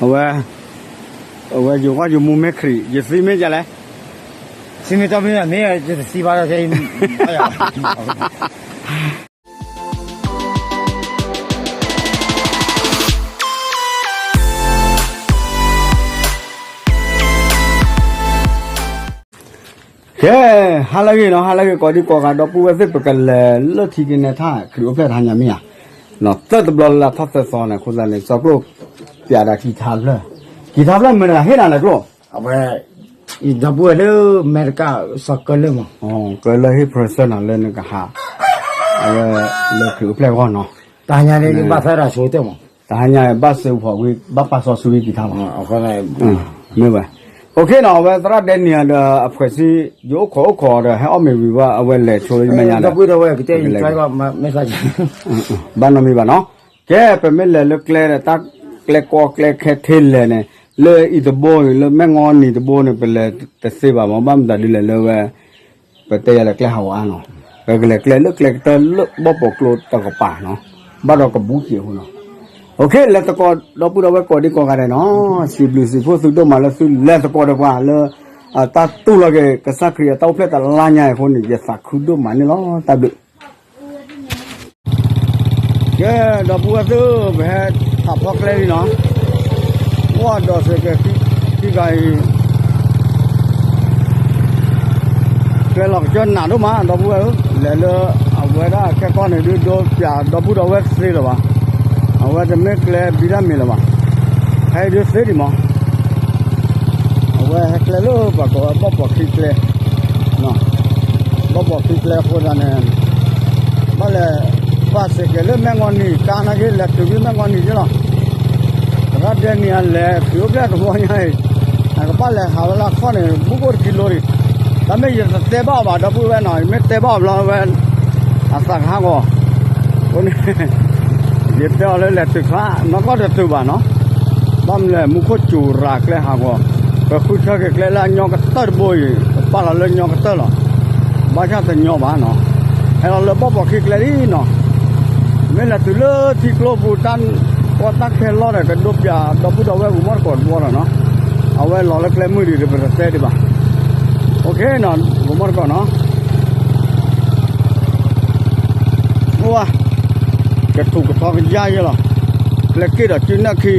အဝဲ အဝဲယဂီၢ်ယမူမ့ၢ်ခရံာ် ယသံမ့ၢ်ဒ်လဲၣ်, သံမ့ၢ်တမ့ၢ်မ့ၢ် ယသံဘၣ်ဒီးယ ကဲ, ဟါလၢအဂ့ၤနီၤ, ဟါလၢအဂ့ၤ ကိးဒံကိးဂၤ ဒီပုၢ်ဝဲၢ်သ့ၣ် ပကလဲၤလၢထံကနဲထၣ် ခရံာ်အိၣ်ဖျဲၣ်တဟါညါမ့ၢ်ဧါ, သၢတဘျီလၢအထီၣ်သၢသီန့ၣ် အဃိသတးန့ၣ် စီၤကျိၣ် ပျးဒၣ်ကံထါဖျၢၣ်, ကံထါဖျၢၣ်မ့ၢ်တဂၤဟ့ၣ်နၤလဲၣ်ကျိၣ်, အဝဲ ဒီပုၢ်ဝဲၢ်လၢမဲတကၣ် စီၤကၢလၢၢ်မး, ကၢလၢၢ်ဟ့ၣ် present နၤလၢနကဟး အဝဲ လၢခရံာ်အိၣ်ဖျဲၣ်အဂီၢ်နီၤ, တဟါညါန့ၣ် ဘၣ်သၢတၢ်ဆိတၢ်မး, တဟါညါဘၣ်စၢဖှိၣ်ဝံၤ ဘၣ်ပာ်စီဆှံဝံၤကံထါလီၤ, မ့ၢ်ဝဲ, OK နီၤ အဝဲသရၣ်ဒဲနံၤဒီးအဖှဲးဆံ ယအိၣ်ခိးအိၣ်ခိးဒီး ဟဲအီၣ်မ့ၤဝံၤဘၣ် အဝဲလဲၤဆိလၢယမဲာ်ညါဒီး ဘၣ်နီတမံၤဘၣ်နီၤ, ကဲ ပမ့ၢ်လဲၤလၢကျဲဒီး တၢ်ကျဲကီကျဲခဲထဲလဲၣ်န့ၣ် လၢအံၤတဘိ လၢမဲၢ်ငီနံၤတဘိန့ၣ် ပလဲၤတသ့ဘၣ်မး ဘၣ်မတၤဒ်လဲၣ်လၢဝဲ ပတဲယၤလၢကျဲဟးဂီၤအါနီၤ, ပကလဲၤကျဲလၢကျဲကတၢၢ်လၢဘီၣ်ပိာ်ကျိတကပၤနီၤ, ဘၣ်ဒီးကဘူးက့ၤအဃိနီၤ, OK လဲၤသကိး ဒီပုၢ်ဒီဝဲၢ်ကိးဒံကိးဂၤဒဲးနီၤ, စံးဘျုးစံးဖှိၣ်သုဒိၣ်မးလၢသုလဲၤသကိးဒီးပှၤလၢ တၢ်တူၢ်လိာ်က့ၤကစၢ်ခရံာ်အတၢ်အိၣ်ဖျဲၣ်တလါညါအံၤအဃိန့ၣ် ယသးခုဒိၣ်မးန့ၣ်လီၤ, တၢ်ဘျုး ကဲ ဒီပုၢ်ဝဲၢ်သ့ၣ် ပဟဲထးဖီကျဲလံနီၤ, ဝဲဒီးစ့ၢ်ကီးခံဂၤအံၤ ကျဲလီၤကစၢၢ်နးဒိၣ်မး ဒီပုၢ်ဝဲၢ်ဧၢ, လဲၤလၢအဝဲဒၣ်ခဲကီၢ်န့ၣ် ဒုးဒိပၠးဒီပုၢ်ဒီဝဲၢ်သ့လၢၤဘၣ်, အဝဲတမ့ၢ်ကျဲဘံဒၣ်မ့ၤလၢၤဘၣ်, ဟဲဒုးသ့ဒံးမး အဝဲဟဲကျဲလၢပှၤကိးဝဲဘီၣ်ပိာ်ခံကျဲ, ဘီၣ်ပိာ်ခံကျဲအဃိသတးန့ၣ် ဘၣ်လဲၤ ဘၣ်စ့ၢ်ကီးလၢမဲၢ်ငီနံၤ ကါနာ်က့ လဲၤတုၤလၢမဲၢ်ငီနံၤက့လီၤ, သရၣ်ဒဲနံၤအလဲၤ ခရံာ်အိၣ်ဖျဲၣ်တဝီညါအံၤ အကဘၣ်လဲၤဟးဝဲလၢအခီၣ်န့ၣ် ဘူးကအိၣ်တကံလိဒံး, တၢ်မ့ၢ်ယတတဲဘၣ်အီၤဘၣ် ဒီပုၢ်ဝဲၢ်နီၤ ယမ့ၢ်တဲဘၣ်အီၤဘျီဝဲ အသးကဟးဂီၤ, အဃိန့ၣ် ယတဲအီၤလၢလဲၤတုၤခါ နီၢ်ကီၢ်တတုၤဘၣ်နီၤ, ဘၣ်မနုၤလဲၣ် မူခိၣ်စူၤရၤကျဲဟးဂီၤ, ပဃုထၢက့ၤကျဲလၢအညီကတၢၢ်တဘိအံၤ ပပာ်လီၤလၢညီကတၢၢ်လီၤ, ဘၣ်ဆၣ်တညီဘၣ်နီၤ, ဟဲလီၤလၢဘီၣ်ပိာ်ခံကျဲလံနီၤ, မ့ၢ်လဲၤတုၤလၢထံကျိပူၤ တၢ်ကီတၢ်ခဲလီၢ်ဒီး ကဒိပၠးဒီပုၢ်ဒီဝဲၢ်ဂိၤမီၢ်တကိးတဘျီလီၤနီၤ, အဝဲလီၤလၢကျဲမုၢ်ဒံးဒီး ပတတဲဒံးဘၣ်, OK နီၤ ဂိၤမီၢ်တကိးနီၤ အိၣ်ဝဲ ကထူးကထီကယါယဲလီၤ, ကျဲက့ဒီးစုနၢ်ခံ,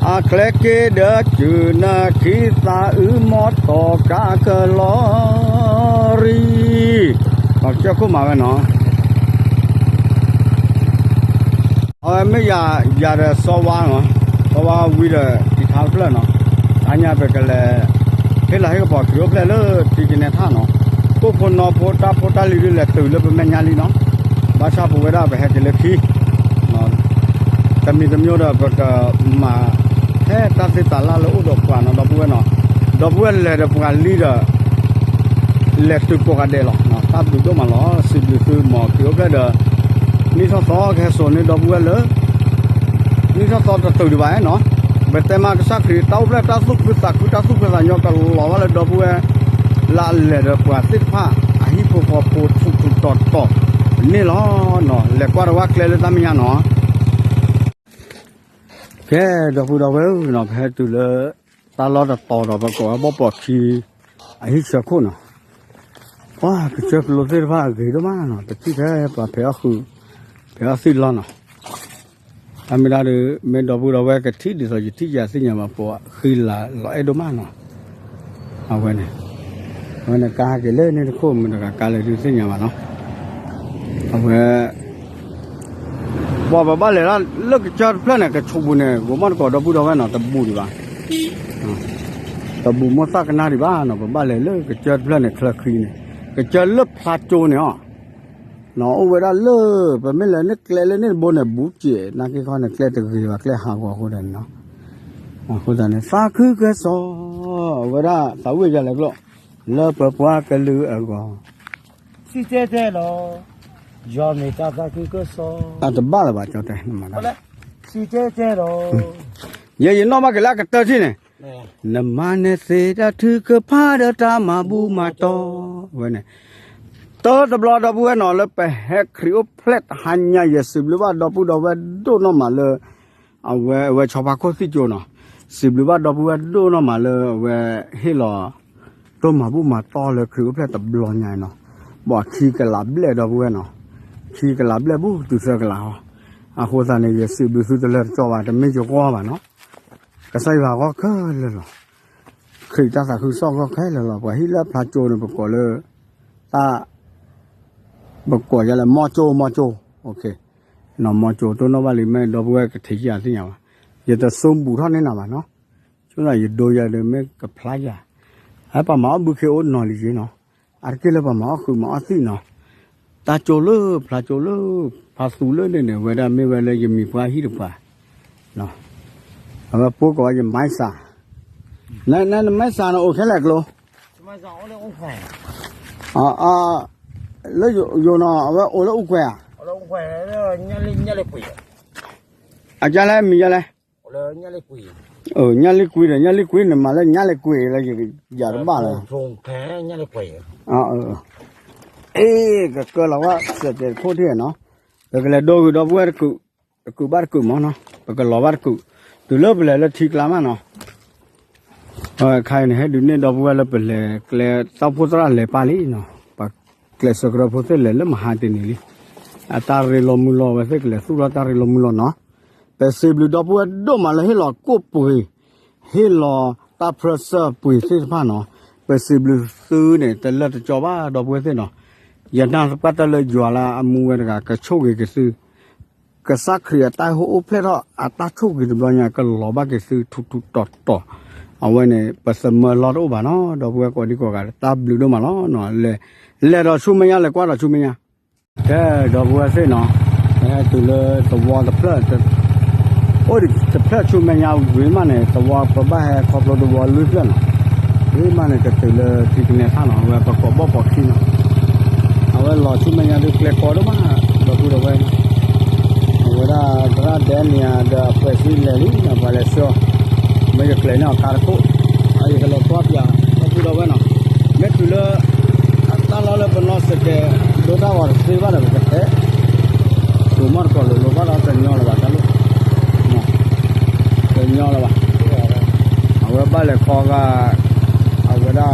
အကျဲက့ဒီးစုနၢ်ခံ သးအုးမီတီကးကလီရံ, ပှၤကစၢၢ်ခိၣ်မၤဝဲနီၤ အဝဲမ့ၢ်ယၤ ယၤဒီးစီၤဝါနီၤ, စီၤဝါဝံၤဒီးကံထါဖျၢၣ်နီၤ, တဟါညါပကလဲၤ ဟ့ၣ်လၤဟ့ၣ်ကပီၤခရံာ်အိၣ်ဖျဲၣ်လၢထံကနဲထၣ်နီၤ, ကိၣ်ဖိနီဖိတၢ်ဖိတၢ်လံၤဒုးလဲၤတုၤလၢပမဲာ်ညါလံနီၤ, ဘၣ်ဆၣ်ပဝဲဒၣ်ပဟဲက့ၤလၢခံ တမံၤတမံၤဒီးပကမၤ ဟဲတၢ်သ့တၢ်လၢ်လၢအိၣ်ဒီးပှၤနီၤ ဒီပုၢ်ဝဲၢ်နီၤ, ဒီပုၢ်ဝဲၢ်လဲၤဒီးပှၤလံဒီး လဲၤတုၤကိးဂၤဒဲးလီၤ, တၢ်ဘျုးဒိၣ်မးလီၤ, စံးဘျုးသုမီၤခရံာ်အိၣ်ဖျဲၣ်ဒီး နံၣ်ထီၣ်သီကဟဲစိာ်န့ၢ်ဒီပုၢ်ဝဲၢ်လၢ နံၣ်ထီၣ်သီတတုၤဒံးဘၣ်နီၤ, ပတဲမးကစၢ်ခရံာ်တၢ်အိၣ်ဖျဲၣ်တၢ်သူၣ်ခုသးခုတၢ်သူၣ်ဖှံသးညီကလီၤဘၣ်လၢဒီပုၢ်ဝဲၢ် လၢအလဲၤဒီးပှၤသ့ၣ်တဖၣ် အဟံၣ်ဖိဃီဖိထူးထူးတီၤတီၤန့ၣ်လီၤ, လဲၤကွၢ်တဝၢ်ကျဲလၢတၢ်မဲာ်ညါနီၤ ကဲ ဒီပုၢ်ဒီဝဲၢ်ဧၢနီၤ ပဟဲတုၤလၢ တၢ်လီၢ်တတီၤဒီး ပကိးဝဲဘီၣ်ပိာ်ခံ အဟံၣ်ဆၢခိၣ်နီၤ, ပှၤကစၢၢ်ကလိသ့ၣ်တဖၣ်အဂ့ၤဒိၣ်မးနီၤ ပထံၣ်ထဲပှၤဖဲးအီၣ်ဃုာ် ဖဲးအီၣ်သံၣ်လီၤနီၤ, တၢ်မ့ၢ်ဒၣ်ဒီး မ့ၢ်ဒီပုၢ်ဒီဝဲၢ်ကထံၣ်ဒ်သိးယထံၣ်ယၤသ့ၣ်ညါဘၣ် ပှၤဃံလၤလီၤအဲၣ်ဒိၣ်မးနီၤ, အဝဲန့ၣ် အဝဲန့ၣ်ကါက့ၤလၢန့ၣ်တခိၣ် မတၤတဂၤကါလဲၣ်ဒုးသ့ၣ်ညါဘၣ်နီၤ, အဝဲ ပှၤပဘၣ်လဲၤလၢကစၢၢ်တဖျၢၣ်န့ၣ် ကဆိးပူၤန့ၣ် ဂိၤမီၣ်တကိးဒီပုၢ်ဒီဝဲၢ်နီၤ တဘူးဒံးဘၣ်, တဘူးမိၢ်သၣ်ကနၣ်ဒံးဘၣ်နီၤ ပဘၣ်လဲၤလၢကစၢၢ်တဖျၢၣ်န့ၣ် ချၢခံန့ၣ် ကစၢၢ်လၢဖျါကၠိန့ၣ်အီၤ, နီၤ အိၣ်ဝဲဒၣ်လၢ ပမ့ၢ်လဲၤန့ၣ်ကျဲလၢန့ၣ်တဘိန့ၣ် ဘူးကဲး နာ်က့ခီန့ၣ် ကျဲတဂ့ၤဘၣ် ကျဲဟးဂီၤအဃိဒီးန့ၣ်နီၤ, အဃိသတးန့ၣ် သးခုကစီၣ် အဝဲဒၣ်သးဝံၣ်ယၤလဲၣ်ကျိၣ် လၢပပှၤကလုာ်အဂီၢ် စံတဲတဲလီၤ, ယွၤမ့ၢ်တၢ်သးခုကစီၣ်, အတဘၣ်လၢၤဘၣ် ကၠီတဲ နမၤတၢ်, စံတဲတဲလီၤ, ယဲယနီၣ်ဘၣ်က့ၤလၢအကတၢၢ်ထံၣ်န့ၣ်, နမၤန့ၢ်သ့တၢ်ထုကဖၣ်ဒီးတၢ်မၤဘူၣ်မၤတီၢ်, ဝဲန့ၣ်, တၢ်တဘျီဒီပုၢ်ဝဲၢ်နီၤ လၢပဟဲခရံာ်အိၣ်ဖျဲၣ်တဟါညါ ယစံးဘျုးဘၣ်ဒီပုၢ်ဒီဝဲၢ်ဒိၣ်နီၢ်မးလၢ အဝဲ အဝဲဆီဖါခိၣ်သံၣ်ကၠိနီၤ, စံးဘျုးဘၣ်ဒီပုၢ်ဝဲၢ်ဒိၣ်နီၢ်မးလၢအဝဲဟ့ၣ်လီၤ တိၢ်မၤဘူၣ်မၤတီၢ်လၢခရံာ်အိၣ်ဖျဲၣ်တဘျီညါနီၤ, ဘၣ်ခံကလးဘျဲၣ်ဒီပုၢ်ဝဲၢ်နီၤ, ခံကလးဘျဲၣ်ဘူးတုၤသၢကလးဟီ, အဃိသတးန့ၣ် ယစံးဘျုးသုတလၢတကီဘၣ် တမ့ၢ်ယဂီၢ်ဘၣ်နီၤ, ကစၢ်ယွၤဂီၢ်ခဲလၢာ်လီၤ, ခရံာ်တၢ်သးခုကစီၣ်ဂီၢ်ခဲလၢာ်လီၤ, ပှၤဟံၣ်လၢဖျါကၠိန့ၣ် ပကိးလၢ တၢ် ပကိးယၤလၢ မီကၠိ မီကၠိ, နီၢ်မီကၠိ တိၢ်နီၣ်ဘၣ်လံ မ့ၢ်ဒီပုၢ်ဝဲၢ်ကထံၣ်ယၤသ့ၣ်ညါဘၣ်, ယတဆိဘူးထီၣ်န့ၢ်နၤဘၣ်နီၤ, ဆိသးယဒိယၤဒီးမ့ၢ်ကဖျါယၤ, အပှၤမၤအီၣ်ဘုခ့အိၣ်နီၤလံယ့နီၤ, အါတက့ၢ်လၢပှၤမၤအီၣ်ဃုာ်မၤအီၣ်သံၣ်နီၤ, တၢ်ကၠိလၢဖျါကၠိလၢ ဖါသူလၢန့ၣ်န့ၣ် ဝဲဒၣ်မ့ၢ်ဝဲလၢယမံၤပှၢ်ဟံၣ်တပှၤ အဝဲပိကိးယမါစၢ်, နမါစၢ်န့ၣ်အိၣ်ခဲလၢာ်ကျိ လၢယိၤနီၤ အဝဲအိၣ်လၢအူကွဲၤဧါ, အကလဲၣ်မံၤယလဲၣ်, ညၣ်လံကွံဒီး ညၣ်လံကွံန့ၣ် မၤလၢညၣ်လံကွံန့ၣ် မၤလၢညၣ်လံကွံလၢယယၤတဘၣ်လၢ အ့ ကကၢလီၤဝဲစဲးတဲာ်တခိၣ်ထံၣ်နီၤ, ပကလဲၤဒိဂုာ်ဒီပုၢ်ဝဲၢ်တကုး, ပကုးဘၣ်တကုးမးနီၤ, ပကလီၤဘၣ်တကုး, တုၤလၢပလဲၤလၢထံကျါမးနီၤ, ခါအံၤန့ၣ် ဟဲဒုးနဲၣ်ဒီပုၢ်ဝဲၢ်လၢပလဲၤကျဲ တၢ်အိၣ်ဖှိၣ်သရၣ်လဲၤပာ်လံနီၤ, ပကျဲးစၢးကရၢဖိသ့ၣ်လဲၤလၢမဟါတနံၤလံ, အတၢ်ရ့လိာ်မုာ်လိာ်ဝဲသ့ၣ်ကလဲၤသူၣ်ထီၣ်တၢ်ရ့လိာ်မုာ်လိာ်နီၤ, ပစံးဘျုးဒီပုၢ်ဝဲၢ်ဒိၣ်မးလၢဟ့ၣ်လီၤကိၣ်ပှ့ၤ ဟ့ၣ်လီၤတၢ်ပြၢဆၢပှ့ၤသ့ၣ်တဖၣ်နီၤ, ပစံးဘျုးသုန့ၣ် တလၢတကီဘၣ်ဒီပုၢ်ဝဲၢ်သ့ၣ်နီၤ, ယနာ်သပှၢ်တၢၢ်လၢယွၤလၢအမူဝဲတဂၤ ကဆိၣ်ဂ့ၤက့ၤသု, ကစၢ်ခရံာ်အတၢ်ဟ့ၣ်အိၣ်ဖျဲၣ်ထီၣ်အတၢ်ဆိၣ်ဂ့ၤတဘျီညါ ကလီၤဘၣ်က့ၤသုထူထူတီတီ, အဝဲန့ၣ် ပသမၢလီၢ်တအိၣ်ဘၣ်နီၤ, ဒီပုၢ်ဝဲၢ်ကိးဒံကိးဂၤ တၢ်ဘျုးဒိၣ်မးလီၤနီၤ, လဲၤဒီးဆူမဲာ်ညါ လဲၤကွၢ်ဒီးဆူမဲာ်ညါ ကဲ ဒီပုၢ်ဝဲၢ်သ့ၣ်နီၤ, ဟဲတုၤလၢသဝီတဖျၢၣ်, အိၣ်ဒံးတဖျၢၣ်ဆူမဲာ်ညါဝံၤမးန့ၣ် သဝီပဘၣ်ဟဲခီဖျိသဝီလွံၢ်ဖျၢၣ်နီၤ, ဝံၤမးန့ၣ် ကတုၤလၢထံကနဲထၣ်နီၤ, အဝဲပကိးဘီၣ်ပိာ်ခံနီၤ, အဝဲလီၤဆူမဲာ်ညါဒုးကျဲကီဒိၣ်မး, ဒီပုၢ်ဝဲၢ်နီၤ, အဝဲဒၣ်သရၣ်ဒဲနံၤဧၤဒီးအပှဲၤဆံလဲၤလံနီၤ, ပှၤလဲၤဆှၢအီၤ, မ့ၢ်ယကျဲၤန့ၢ်အီၤကါတခိၣ်, ယကလဲၤကွၢ်ပၠး ဒီပုၢ်ဝဲၢ်နီၤ, မ့ၢ်တုၤလၢ အတၢ်လီၢ်လၢပနီၢ်စကဲး ဒိတၢ်ဂီၤတသ့ဘၣ်ဒီး ပကတဲ, ဒိးမီၢ်တကိးလိၤလိၤဘၣ်ဒီး တညီလၢၤဘၣ်တၢ်လိၣ်, တညီလၢၤဘၣ်, အဝဲဘၣ်လဲၤခီဂာ်, အဝဲဒၣ်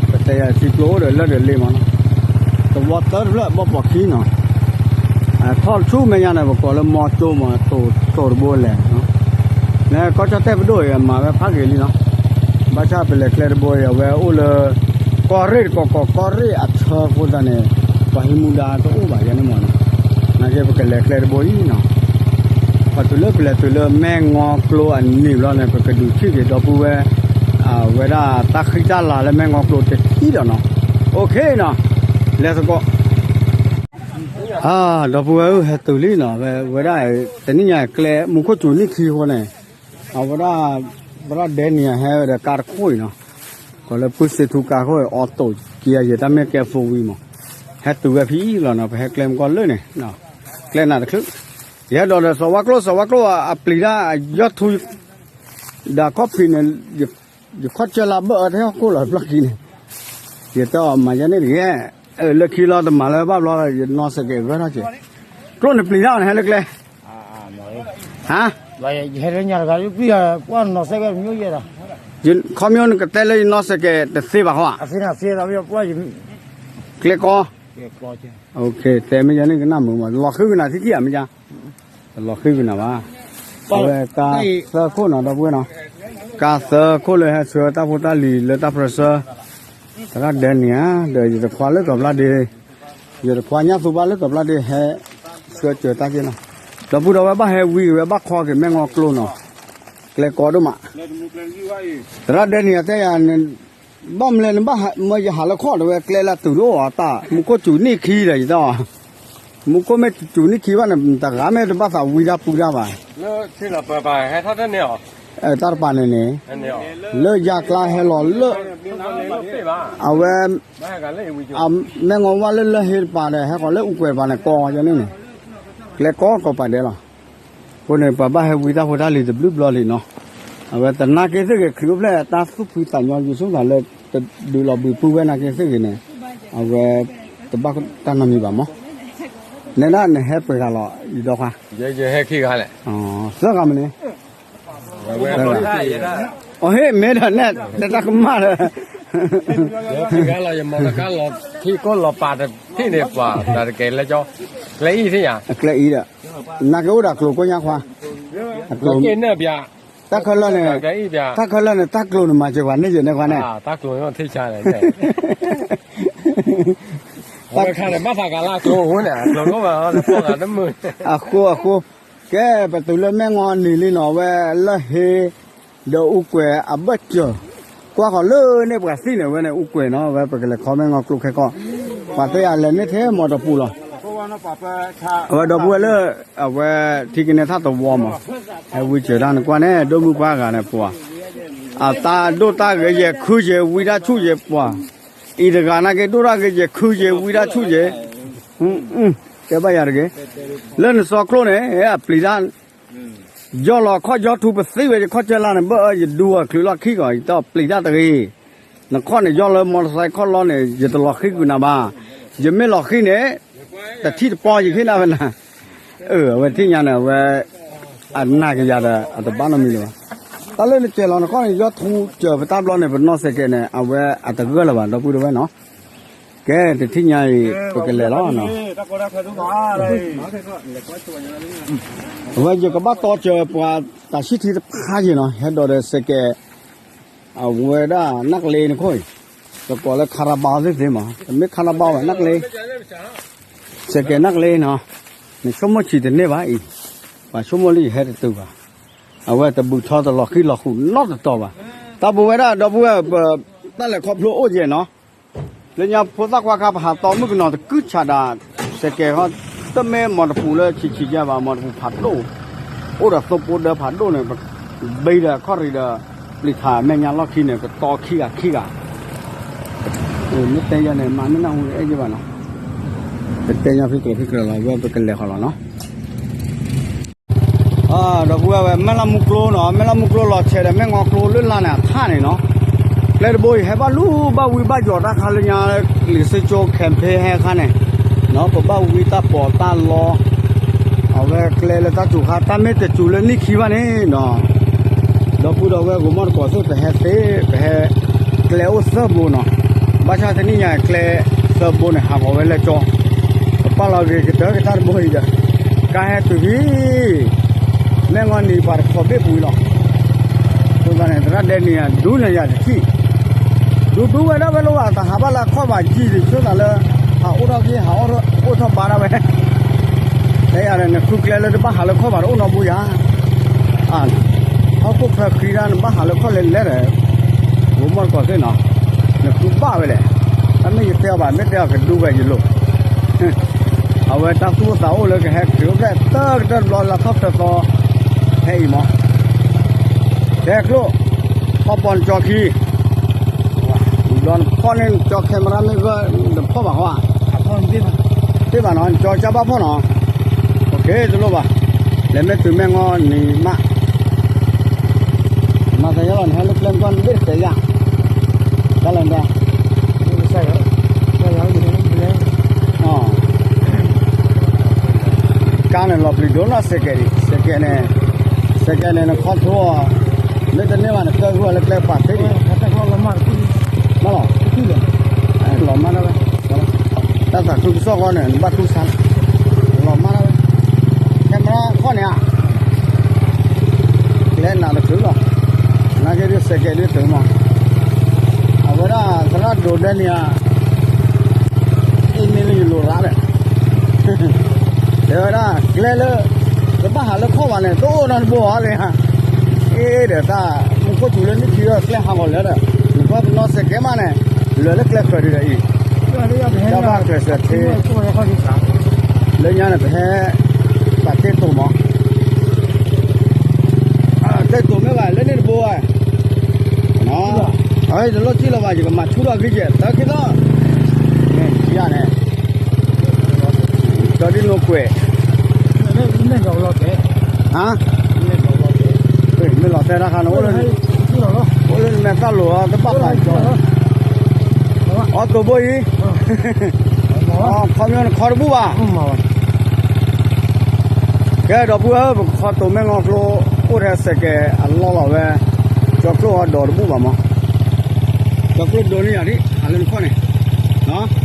ပတဲယၤထံကျိအိၣ်ဒီးလၢာ်ဒီးလ့မးနီၤ, သဝီသၢတဖျၢၣ်ဘီၣ်ပိာ်ခံနီၤ, ထီၣ်ဆူမဲာ်ညါန့ၣ် ပကိးလၢမီကၠိမး တိၤတဘိလဲၣ်, လၢကီၢ်ကၠီၣ်တဲၣ်ပဒိၣ်အံၤ အမၤဝဲဖးဂ့ၤလံနီၤ, ဘၣ်ဆၣ်ပလဲၤကျဲတဘိအံၤ အဝဲအိၣ်လၢ ကီၢ်ရ့ၣ်တကီၢ်ကီၢ် ကီၢ်ရ့ၣ်အဆၢအဃိသတးန့ၣ် ပှၤဟံးမူဒါတအိၣ်ဘၣ်ယဲန့ၣ်မးနီၤ, နာ်က့ပကလဲၤကျဲတဘိအံၤနီၤ, ပှၤတုၤလၢပလဲၤတုၤလၢမဲၢ်ငီကျိအနံၤဘျီန့ၣ် ပကဒုးထံၣ်က့ၤဒီပုၢ်ဝဲၢ်, အဝဲဒၣ်တၢ်ဃံတၢ်လၤလၢမဲၢ်ငီကျိတထံၣ်ဒီးနီၤ, အိၣ်ခ့နီၤ, လဲၤသကိး ဒီပုၢ်ဝဲၢ်ဧၢ ဟဲတုၤလံနီၤ, ဝဲဒၣ် တနံၣ်ညါကျဲ မူခိၣ်စူၤနံၣ်ခံအဃိန့ၣ်, အဝဲဒၣ် သရၣ်ဒဲနံၤဟဲဝဲဒီးကါတခိၣ်အံၤနီၤ, ကိးလၢပုၢ်စ့ထူကါခိၣ်အံၤ အီၣ်တိာ်က့ၤယဲ တၢ်မ့ၢ်ကဲ four wheel မး, ဟဲတုၤဝဲဖဲအံၤလီၤနီၤ, ပဟဲကျဲမုၢ်ကီၢ်လၢန့ၣ်, ကျဲနးတချုး, ယဟဲဒီးဒီးစီၤဝါကျိ စီၤဝါကျိ အပျံၤတၢ်အယီၢ်ထူ ဒီးခီၣ်ဖံးန့ၣ် ယခီၣ်ဆၢလၢဘၢၣ်အီၤထဲဟီၣ်ခိၣ်လီၤ တဘျီခံန့ၣ်, ယတဲအီၤမၤယဲန့ၣ်တဂ့ၤ, လၢခံလီၤတမၤလၢဘၣ်ဘျီ ယနီၢ်စကဲးဂၢၢ်ထီၣ်က့ၤ, ကျိန့ၣ်ပျံၤတၢ်အီၤန့ၣ်ဟဲလၢကျဲ, ဟါ, ခီမ့ၢ်နကတဲလၢယနီၢ်စကဲးတသ့ဘၣ်ဃီဧါ, ကျဲကီ, တဲမ့ၢ်ယဲန့ၣ်ကနၣ်မုာ်မး လီၤဃံကနၤထံထံဧါမ့ၢ်ယါ တလီၤဃံကနၤဘၣ်, အဝဲကါသၢခိၣ်နီၤ ဒီပုၢ်ဝဲၢ်နီၤ, ကါသၢခိၣ်လၢဟဲဆှၢတၢ်ဖိတၢ်လံၤလၢတၢ်ပြၢဆှၢ, သရၣ်ဒဲနံၤဧါ, ဒီးယတခွါလၢကီၢ်ဘျါဒ့, ယတခွါညၣ်သူဘၣ်လၢကီၢ်ဘျါဒ့ဟဲဆှၢစၢၤတၢ်က့နီၤ, ဒီပုၢ်ဒီဝဲၢ်ဘၣ်ဟဲဝံၤဝဲဘၣ်ခီက့ၤမဲၢ်ငီကျိနီၤ, ကျဲကီဒိၣ်မး, သရၣ်ဒဲနံၤဧါ တဲယၤ ဘၣ်မလဲၣ်နဘၣ်မၢယဟးလၢခီၣ်တဝဲကျဲလၢတုၤတအိၣ်အတၢ် မူခိၣ်စူၤနံၣ်ခံဒီးယတဲအီၤ, မူခိၣ်မ့ၢ်စူၤနံၣ်ခံဘၣ်န့ၣ် တဂၤမ့ၢ်တဘၣ်သးဝံတၢ်ပူတၢ်ဘၣ်, တၢ်တပၤန့ၣ်န့ၣ်, လၢယၤကျါဟဲလီၤလၢ, အဝဲ, မဲၢ်ငီဝါလၢလၢဟ့တပၤဒီး ဟဲဃီၤလၢအူကွဲၤတပၤန့ၣ် ကီယန့ၣ်န့ၣ်, ကျဲကီကီၢ်ပၤဒဲးလီၤ. အဃိန့ၣ် ပှၤဘၣ်ဟဲဝံတၢ်ဖိတၢ်လံၤတဘျုးဘျီလံနီၤ, အဝဲတနာ်က့ၤသ့ၣ်ဂ့ၤ ခရံာ်အိၣ်ဖျဲၣ်တၢ်သူၣ်ဖှံသးညီ ယဆိကမိၣ်လၢ တဒုးလီၤဘှံးပုၢ်ဝဲၢ်နာ်က့ၤသ့ၣ်ဂ့ၤန့ၣ်, အဝဲ, တဘၣ်တၢ်နီတမံၤဘၣ်မး, နဲဒၣ်နဟဲပှဲၤဂၤလီၤ ယဒီခွါ, ယဟဲခံဂၤလဲၣ်, သၢဂၤမ့ၢ်န့ၣ်, အဟ့ၣ် မ့ၢ်ဒီးနဲၣ် တဲတၢ်ကမၣ်ဒီး, ယခံဂၤလီၤ ယမီၢ်တကါလီၤ ထံကိၢ်လီၤပာ်တထံၣ်န့ၣ်ပှၤ တၢ်တကဲလၢကၠီ, ကျဲအံၤသ့ၣ်ညါ, အကျဲအံၤဒီး, နက့အိၣ်ဒီးကျိၤကိၣ်ညါခွါ, အကျိၤ, တၢ်ခဲလၢာ်န့ၣ်, တၢ်ခဲလၢာ်န့ၣ် တၢ်ကျိၤန့ၣ်မၤစၢၤပှၤန့ၣ်ယဲၢ်န့ၣ်ခွါန့ၣ်, တၢ်ခါန့ၣ် ဘၣ်သးကလၢကျိၤအဃိန့ၣ် ကျိၤကိၣ်ဘၣ် အဃိအဃိ, ကဲ ပတုၤလၢမဲၢ်ငီနံၤလံနီၤ အဝဲလၢဟ့ ဒီးအူကွဲးအဘၢၣ်စၢၤ, ကွၢ်ဃီၤလၢန့ၣ်ပှၤသံန့ၣ် အဝဲန့ၣ်အူကွဲးနီၤ အဝဲပကလဲၤခီမဲၢ်ငီကျိခဲကီၢ်, ပှၤသ့ၣ်ယၤလဲၤန့ၢ်ထဲမီၢ်တပူၤလီၤ, အဝဲဒီပုၢ်ဝဲၢ်လၢ, အဝဲထံကန့ၢ်ထၣ်သဝီမး, ဟဲဝံစၢၤတၢ်နကွၢ်န့ၣ် ဒိၣ်မုၢ်ပှၢ်ဂၤန့ၣ်ပှၤ, အတၢ်ဒိၣ်တၢ်ဂ့ၤယဲၢ်ခုယဲၢ်ဝံတၢ်ဆူၣ်ယဲၢ်ပှၤ, အံၤတဂၤနာ်က့ဒိၣ်တၢ်ဂ့ၤယဲၢ်ခုယဲၢ်ဝံတၢ်ဆူၣ်ယဲၢ်, တဲဘၣ်ယၤတဂ့ၤ, လၢနစီၤကျိန့ၣ် အပျံၤတၢ် ယီၢ်လီၤခီၣ်ယီၢ်ထူပသံဝဲယခီၣ်ကၢလါန့ၣ် ဘၣ်ယဒူအီၤချုးလီၢ်ခံဂီၤ ယတပျံၤတၢ်တဂ့ၤ, နခီၣ်န့ၣ်ယီၢ်လၢမီတစဲးခီၣ်လီၢ်န့ၣ် ယတလီၤဃံကွံာ်နၤဘၣ်, ယမ့ၢ်လီၤဃံန့ၣ်, တထံၣ်တပီယခံနၤဝဲနၤ, အဝဲထံၣ်ညါန့ၣ် အဝဲ အနာ်ကယၤဒီး အတဘၣ်နီတမံၤလၢၤဘၣ်, တၢ်လၢနစဲးလီၤနခီၣ်န့ၣ် ယီၢ်ထူစၢၤပတၢ်ဘျီန့ၣ် ပနီၢ်စဲးကဲးန့ၣ် အဝဲအတဂၢၢ်လၢၤဘၣ် ဒီပုၢ်ဒီဝဲၢ်နီၤ ကဲ တထံၣ်ညါအံၤ ပကလဲၤလီၤနီၤ, အဝဲယကဘၣ်တီစၢၤပှၤတၢ်ဆံၣ်ထံတဖၣ်ယဲၢ်နီၤ ဟဲဒိးဒီးစဲးကဲး, အဝဲဒၣ်နၢ်ကလ့နခိၣ်အံၤ, တကိးလၢခါရဘါသ့ၣ်သ့ၣ်မး တမ့ၢ်ခါရဘါဘၣ် နၢ်ကလ့, စဲးကဲးနၢ်ကလ့နီၤ, နဆိကမိၣ်ဆံးတန့ၢ်ဘၣ်အံၤ, ပှၤဆိကမိၣ်လၢယဟဲတတုၤဘၣ်, အဝဲတဘုးထီတလီၤဃံလီၤဃူးနီတတီၤဘၣ်, တၢ်ဘိးဝဲဒၣ်ဒီပုၢ်ဝဲၢ် တၢ်လဲၤခီဖျိအိၣ်ယဲၢ်နီၤ လၢညါဖိသၣ်ခွါခါ ပဟးတီမုၣ်ကနီၤတကုၢ်ဆးဒး, စဲးကဲးခီ, တမ့ၢ်မီၢ်တပူၤလၢဆံးဆံးယဲၢ်ဘၣ် မီၢ်တပူၤဖးဒိၣ်, အိၣ်ဒီးသိဖိဒၢဖးဒိၣ်န့ၣ်, ဘံဒီးခီၣ်ရံၣ်ဒီး, ပျံၤထးမဲာ်ညါလီၢ်ခံန့ၣ် ကတီခံဂၤခံဂၤ, မ့ၢ်တဲယၤန့ၣ် မၤမ့ၢ်နၢ်ဟူအဲၣ်ယဘၣ်နီၤ, ပတဲညါဖံးကြၢးဖံးကြၢးလီၤ ဝဲပကလဲၤဃီလီၤနီၤ ဒီပုၢ်ဝဲၢ် မဲၢ်လၢမူကျိနီၤ မဲၢ်လၢမူကျိလီၤဆဲးဒီးမဲၢ်ငီကျိလၢ်လၢ်န့ၣ် အခါန့ၣ်နီၤ, ကျဲတဘိအံၤ ဟဲဘၣ်လူၤဘၣ်ဝံဘၣ်ယိာ်တၢ်ခါလၢညါ, လံာ်စ့ကၠိ campaign ဟဲအခါန့ၣ်, ပဘၣ်ဝံတၢ်ပီးတၢ်လီ, အဝဲကျဲလၢတၢ်စူၤခါ တၢ်မ့ၢ်တစူၤလၢနံၣ်ခံဘၣ်န့ၣ်နီၤ, ဒီပုၢ်ဒီဝဲၢ်ဂိၤမီၢ်တကိးသ့ၣ် ပဟဲသ့ ပဟဲ, ကျဲအိၣ်သၢဘိနီၤ, ဘၣ်ဆၣ်တနံၣ်ညါကျဲသၢဘိန့ၣ် ဟးဂီၤဝဲလၢကၠီ, ပပာ်လီၤဂ့ၤကတၢၢ်ကတၢၢ်တဘိအံၤဒီး, ကါဟဲတုၤဖဲ မဲၢ်ငီနံၤပှၤတခီဘ့ၣ်ပူၤလီၤ, အဃိသတးန့ၣ် သရၣ်ဒဲနံၤဧၢ ဒူနၤယၤတထံၣ်, ဒူဒူဝဲဒၣ်ဝဲလိၣ်ဘၣ် တဟးဘၣ်လၢအခီၣ်ဘၣ်ကံၣ် တဆိသးလၢ, ဟးအိၣ်ထီၣ်က့ၤ ဟးအိၣ်ထီၣ်ဘါဒၣ်ဝဲ, တဲယၤဒီး နဃုကျဲလၢတဘၣ်ဟးလၢခီၣ်ဘၣ်တအိၣ်နီတဘိယၤ ဟီၣ်ခိၣ်ချၢဃံဒၣ် နဘၣ်ဟးလၢခီၣ်လဲၤလဲၤဒီး, ဂိၤမီၢ်တကိးသ့ၣ်နီၤ, နဃုဘၣ်ဝဲလဲၣ်, တၢ်မ့ၢ်ယတဲအီၤဘၣ် မ့ၢ်တဲအီၤကဒူဝဲယလိၤ, အဝဲတၢ်သူၣ်အိၣ်သးအိၣ်လၢကဟဲက့ၤအိၣ်ဖျဲၣ်တၢ်ကတၢၢ်တဘျီ လၢထီၣ်ဖျၢၣ်သီ, ဖဲအံၤမး, တဲကျိၣ်, ဖီၣ်ပီနကၠီခံ ဘျီနဖီၣ်န့ၢ်နကၠီ camera မ့ၢ်ဂၢၢ်, နဖီၣ်ဘၣ်ဃီဧါ, တ့ၢ်ဘၣ်နီၤ နကၠီကၢ်ဘၣ်ဖီၣ်နီၤ, တလိၣ်ဘၣ်, လဲၤမ့ၢ်တုၤမဲၢ်ငီနံၤမး, မၤသးယါလီၤ နဟဲလၢကျဲမ့ၢ်ဂၢၢ်နဘ့ၣ်တတဲယါ, တၢ်လဲၤဒၣ် ကါန့ၣ်လီၤပျံၤဒိၣ်နီၢ် စဲးကဲးဒံး စဲးကဲးန့ၣ်, စဲးကဲးန့ၣ် နခီထိအီၤ, မ့ၢ်တန့ၢ်ဘၣ်န့ၣ် ကၢၢ်ဂုၢ်အီၤလၢကျဲပာ်သ့ဒံး, မ့ၢ်လီၤ, လီၤမးဒၣ်ဝဲ, တၢ်သးခုကစီၣ်ဃီန့ၣ် နဘၣ်တူၢ်ဆါ, လီၤမးဒၣ်ဝဲ, ခဲမရၣ်ခီၣ်န့ၣ်ဧါ ကျဲနးတချုးလီၤ, နာ်က့ဒ်စဲးကဲးဒ်တုၤမး, အဝဲဒၣ်သရၣ်ဒိးဒဲန့ၣ်ဧါ, အ့ၣ်မ့ၢ်လၢယလိၤရၣ်ဒီး, တဲဝဲဒၣ်ကျဲလၢ, တဘၣ်ဟးလၢခီၣ်ဘၣ်န့ၣ် တအိၣ်နီတဘိဧါလၢ, အ့ၣ်ဒီးတၢ်, မူခိၣ်စူၤလၢနံၣ်ခံဒီးကျဲဟးဂီၤလၢဒီး, နကွၢ်ပနီၢ်စဲးကဲးမးန့ၣ်, လၢာ်လၢကျဲဃၢၤဒံးဒီးအံၤ, တၢ်ဘၣ်ကျဲးစၢးသ့ လၢညါန့ၣ်ပဟဲ, ပာ်တ့ၢ်တိာ်မး, တ့ၢ်တိာ်မ့ၢ်ဘၣ်လၢန့ၣ်တဘိဧါ, အတလိၣ်စံၣ်လီၤဘၣ် ယကမၤဆူၣ်ထီၣ်ဂံၢ်ယဲၢ် တၢ်ခံသီ, န့ၣ်, ကၠီဒ်နိကွဲး, မ့ၢ်လီၤတဲတၢ်ခါန့ၣ်, အိၣ်လၢနမဲာ်သၣ်လိၤအီၤ တဘၣ်ပာ်ကၠီ, အီတိာ်ဘိအံၤ, ခီမ့ၢ်နခီတဘူၣ်ဘၣ်. ကဲ ဒီပုၢ်ဝဲၢ် ပကခီတိၤမဲၢ်ငီကျိ အိၣ်ထဲစဲးကဲးအလီၢ်လီၤဝဲ, ကၠီကျိၣ်ဟီဒိးတဘူၣ်ဘၣ်မး, ကၠီကျိၣ်ဒိးန့ၢ်ယၤဒ် အလၢနခီၣ်န့ၣ်,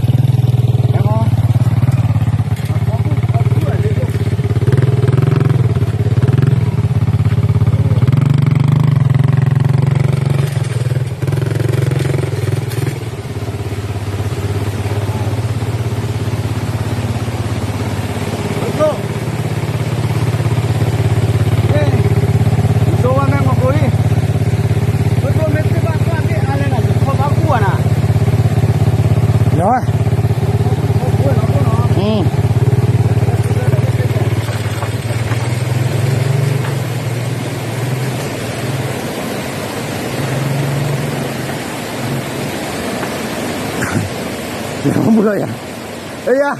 လၢမူလီၤယၤ, အယၤ,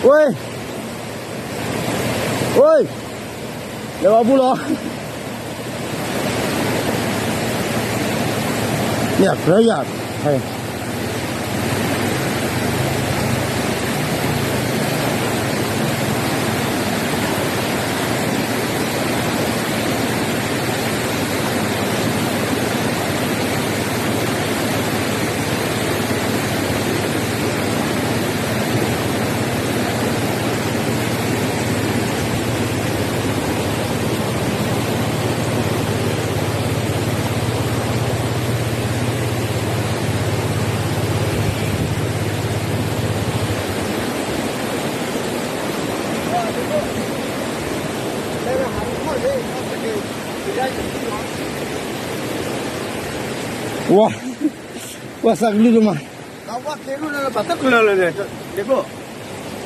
ဝ့ၢ်, ဝ့ၢ်, လၢမူလီၤ, မ့ၢ်အကြၢးယၤ, ဝါ, ဝါစးကလုၢ်ဒိၣ်မး,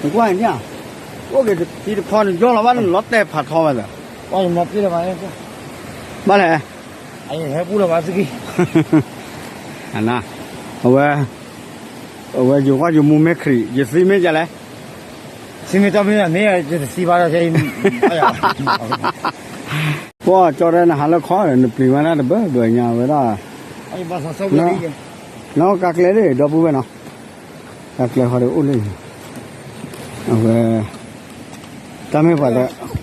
နကွၢ်န့ၣ်, အိၣ်က့ၤတထံတခီနယီၢ်လီၤဘၣ် နလီၤတဲာ်ဖးထီဝဲသၢ, ဘၣ်လဲၣ်, အဝဲ, အဝဲယိၤကွၢ်ယိၤမူမ့ၢ်ခရံာ် ယသံမ့ၢ်ဒ်လဲၣ်, သံမ့ၢ်တမ့ၢ်မ့ၢ် ယတသံဘၣ်ဒီး ပှၤကၠီတဲနဟးလၢခီ နပျံၤဝဲဒၣ်တဘၢဘၢညါဝဲဒၣ်, နီၢ်ကါကျဲဒၣ် ဒီပုၢ်ဝဲၢ်နီၤ, ကါကျဲဃီဒီးအိၣ်လၢ, အဝဲ, တၢ်မ့ၢ်ပှၤ, ပှၤ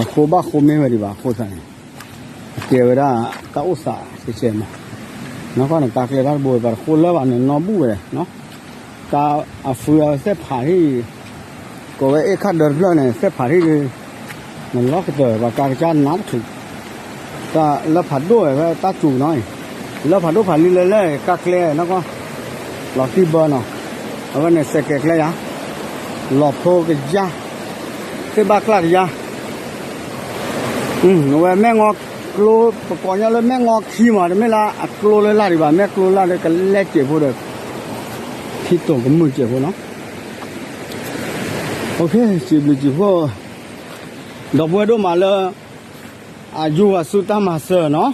ဃိဘၣ်ဃိမ့ၢ်ဝဲဒံးဘၣ်အဃိသတးန့ၣ်, အကဲဝဲဒၣ်, တၢ်အိၣ်သးကဲကဲမး, နီၢ်ကီၢ်န့ၣ် ကါကျဲတၢ်တဘိပှၤတဃိလၢဘၣ်န့ၣ် နီၢ်ဘူၣ်ဝဲ, တၢ်အဖုအသ့ၣ်ဖးထံၣ်, ကိးဝဲအ့ၣ်ခၣ်ဒၢတဖျၢၣ်န့ၣ် သ့ၣ်ဖးထံၣ်ဒ်, နလီၢ်ကတၢၢ် ပှၤကါကစၢ်နါတချုး, တၢ်လၢဖးဒိၣ်ဝဲတၢ်စူၤနီၤ, လၢဖးဒိၣ်ဖးလံလၢလဲၣ် ကါကျဲနီၢ်ကီၢ်, လီၤတံၢ်ဘၢနီၤ, အဝဲန့ၣ်စဲးကဲးကျဲယၤ, လီၤဖိကယါ, သ့ၣ်ဘၣ်ကျၣ်ကယါ အဝဲမဲၢ်ငီကျိ, ပကိးညါလၢမဲၢ်ငီခံမး တမ့ၢ်လၢအကျိလၢလၢ်ဒံးဘၣ် မဲၢ်ကျိလၢ်လၢကလဲကဲးဖိဒီး, ခံတိာ်ကမုာ်ကဲးဖိနီၤ, စံးဘျုးစံးဖှိၣ်, ဒီပုၢ်ဝဲၢ်ဒိၣ်မးလၢ, အယူၢ်ဂၤဆူတၢ်မၤစၢၤနီၤ,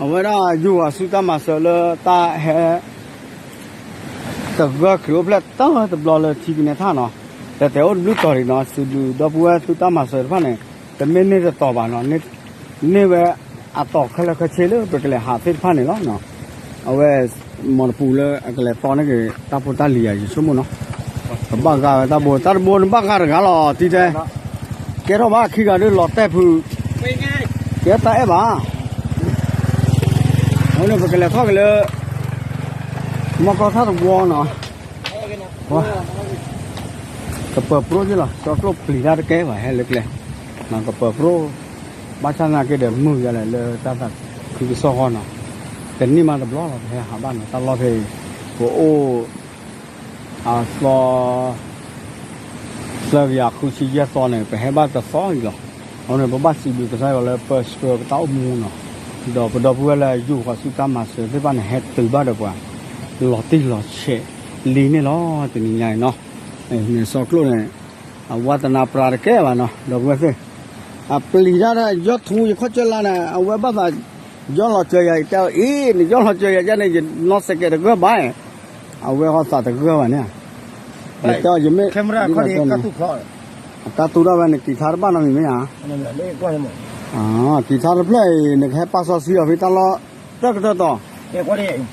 အဝဲဒၣ်ယူၢ်ဂၤဆူတၢ်မၤစၢၤလၢတၢ်ဟဲ တဂၢၢ်ခရံာ်အိၣ်ဖျဲၣ်တၢ်တဘျီလၢထံကနဲထၣ်နီၤ, တဲတဲအိၣ်တဘျုးတီၤဒံးနီၤ စံးဘျုးဒီပုၢ်ဝဲၢ်သုတၢ်မၤစၢၤတဖၣ်န့ၣ်, တမ့ၢ်န့ၢ်တတီၤဘၣ်နီၤ, န့ၢ်ဝဲအတီၤခဲလၢာ်ခဲဆ့လၢပကလဲၤဟးသ့ၣ်တဖၣ်န့ၣ်လီၤ, အဝဲ, မ်တပူၤလၢအကလဲၤတီန့ၢ်က့ၤတၢ်ဖိတၢ်လံၤယၤ ယဆိကမိၣ်နီၤ, ပဘၣ်ဂာ်ဝဲတၢ်ဘိ တၢ်တဘိနဘၣ်ဂာ်တဂၤလီၤ တံၤတဲ ကဲထီၣ်ဘၣ်ခံဂၤဒ်လီၤတဲာ်ဖုး, ကဲတၢ်အဲၣ်ဘၣ်, အဃိန့ၣ် ပကလဲၤထီၣ်က့ၤလၢ, မီၢ်ကီၢ်ထၣ်တဝီနီၤ, ကပၢၤပြိၣ်ယ့ၢ်လီၤ ကၠီကျိၣ်ပျံၤတၢ်တကဲဘၣ် ဟဲလၢကျဲ, ကပၢၤပြိၣ်, ဘၣ်ဆၣ်နာ်က့ဒီးမုာ်ယၤလဲၣ် လၢတၢ်သးခုကစီၣ်ဃီနီၤ, တနံၣ်မးတဘျီလီၤ ပဟဲဟးဘၣ်နီၤ တၢ်လီၢ်ဖဲအံၤ, ပအိၣ် အသီ သၢကယၤဃုဆံယဲၢ်သီန့ၣ် ပဟဲဘၣ်တသီအံၤလီၤ. အဃိန့ၣ် ပဘၣ်စံးဘျုးကစၢ်ယွၤလၢပဆှၢပတၢ်အိၣ်မူနီၤ, ဒီးပဒီပုၢ်ဝဲၢ်လၢအယူၢ်ဃီၤဆူတၢ်မၤစၢၤသ့ၣ်တဖၣ်န့ၣ် ဟဲတုၤဘၣ်ဒီးပှၤ လီၤတံၢ်လီၤဆဲးလံန့ၣ်လီၤ တနံၤညါအံၤနီၤ. န့ၣ်စီၤကျိာ်န့ၣ် အဝါသနာပြးတကဲဘၣ်နီၤ ဒီပုၢ်ဝဲၢ်သ့ၣ်, အပျံၤတၢ်ဒီး ယီၢ်ထူယခီၣ်ကၢလါန့ၣ် အဝဲဘၣ်သး ယီၢ်လီၤစၢၤယၤ ယတဲအီၤ အ့ နယီၢ်လီၤစၢၤယၤယဲန့ၣ် ယနီၢ်စဲးကဲးတဂၢၢ်ဘၣ်, အဝဲဃီသးတဂၢၢ်ဘၣ်န့ၣ်, ယတဲအီၤ ယမ့ၢ် အတၢ်တူၢ်ဒၣ်ဝဲန့ၣ် ကံၤထါတဘၣ်နီတမံၤမ့ၢ်ဧါ, ကံၤထါတဖျၢၣ်အံၤ နကဟဲပာ်စီဆှံအီၤဖဲတၢ်လီၢ်တၢၢ်ကတၢၢ်တီၤ,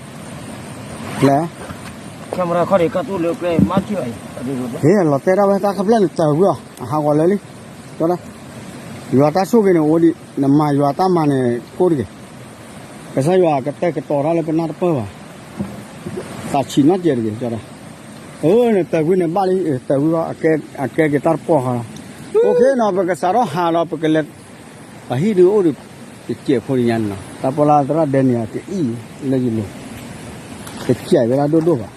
လဲၣ်, camera ခီၣ်န့ၣ် ကၢ်တူၣ်လၢကျဲမါထံၣ်ဘၣ်အံၤ, ဟ့ၣ်လီၤတဲာ်ဒၣ်ဝဲတၢ်ခီဖျၢၣ်န့ၣ်တၢ်ဝံၤအီၤ အဟးဂီၤလၢာ်လံ, ကၠီဒၣ်, ယွၤတၢ်ဆိၣ်ဂ့ၤန့ၣ်အိၣ်ဒံး နမၤယွၤတၢ်မၤန့ၣ်ကိၢ်တဂ့ၤ, ကစၢ်ယွၤကတဲာ်ကတီၤတၢ်လၢပနၢ်တပၢၢ်ဘၣ်, သးဆံးနီတစဲးတဂ့ၤ ကၠီဒၣ်, အၢ နတၢ်ဝံၤန့ၣ်ဘၣ်လံ တၢ်ဝံၤဘၣ် အကဲက့ၤတၢ်တပီၢ်ဃီလီၤ, အိၣ်ခ့နီၤ ပကစးထီၣ်ဟးလီၤ ပကလဲၤ ပှၤဟံၣ်ဒုးအိၣ်ဒံး တစဲးဖိတညါန့ၣ်နီၤ တၢ်ပီၢ်လၢသရၣ်ဒဲနံၤအတအံၣ်လၢယလိၤ, တစဲးဝဲဒၣ်ဒိၣ်ဒိၣ်ဘၣ်,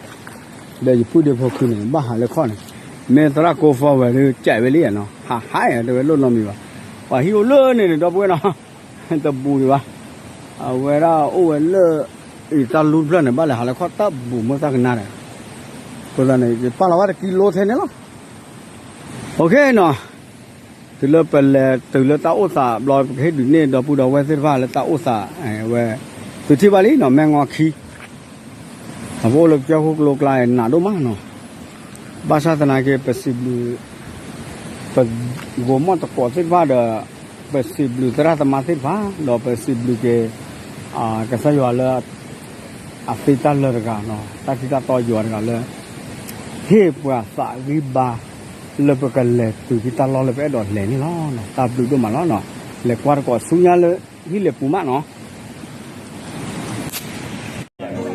ဒီးယပုၢ်ဒ့ဖိခုန့ၣ် ဘၣ်ဟးလၢခီၣ်န့ၣ်, မ့ၢ်သရၣ်ကိးဖီဝဲဒုး စဲးဝဲလံနီၤ ဟးဟးတဲဝဲလိၣ်နီတမံၤဘၣ်, ပှၤဟံၣ်အိၣ်လၢန့ၣ်န့ၣ် ဒီပုၢ်ဝဲၢ်နီၤ, တဘူးဒံးဘၣ်, အဝဲဒၣ်အိၣ်ဝဲလၢ အံၤတၢ်လူတဖျၢၣ်န့ၣ် ဘၣ်လဲၤဟးလၢခီၣ်တၢ်ဘူးမ့ၢ်တၢ်ကနါဒီး, အဃိသတးန့ၣ် ယပာ်လီၤဝဲတကံလိထဲန့ၣ်လီၤ အိၣ်ခ့နီၤ, တုၤလၢပလဲၤတုၤလၢတၢ်အိၣ်သးဘျီ ပကဟ့ၣ်ဒုးန့ၢ်ဒီပုၢ်ဒီဝဲၢ်သ့ၣ်တဖၣ်လၢတၢ်အိၣ်သးဝဲ, သုထံၣ်ဘၣ်လံနီၤ မဲၢ်ငီခံ, အပအိၣ်လၢကစၢၢ်ခိၣ်ကျိကျါနးဒိၣ်မးနီၤ, ဘၣ်ဆၣ်သနာ်က့ ပစံးဘျုး ပဂိၤမီၢ်တကိးသ့ၣ်တဖၣ်ဒီး ပစံးဘျုးသရၣ်သမါသ့ၣ်တဖၣ် ဒီးပစံးဘျုးက့ၤ ကစၢ်ယွၤလၢ အသ့တၢ်လၢာ်တဂၤနီၤ တၢ်ထံတၢ်တီယွၤတဂၤလၢ ဟ့ၣ်ပှၤသးဂံၢ်ဘါ လၢပကလဲၤတုၤက့ၤတၢ်လီၢ်လၢပအဲၣ်ဒိးလဲၤန့ၣ်လီၤ. တၢ်ဘျုးဒိၣ်မးလီၤနီၤ. လဲၤကွၢ်တကိးဆူညါလၢဟံၣ်လဲၤပူၤမးနီၤ.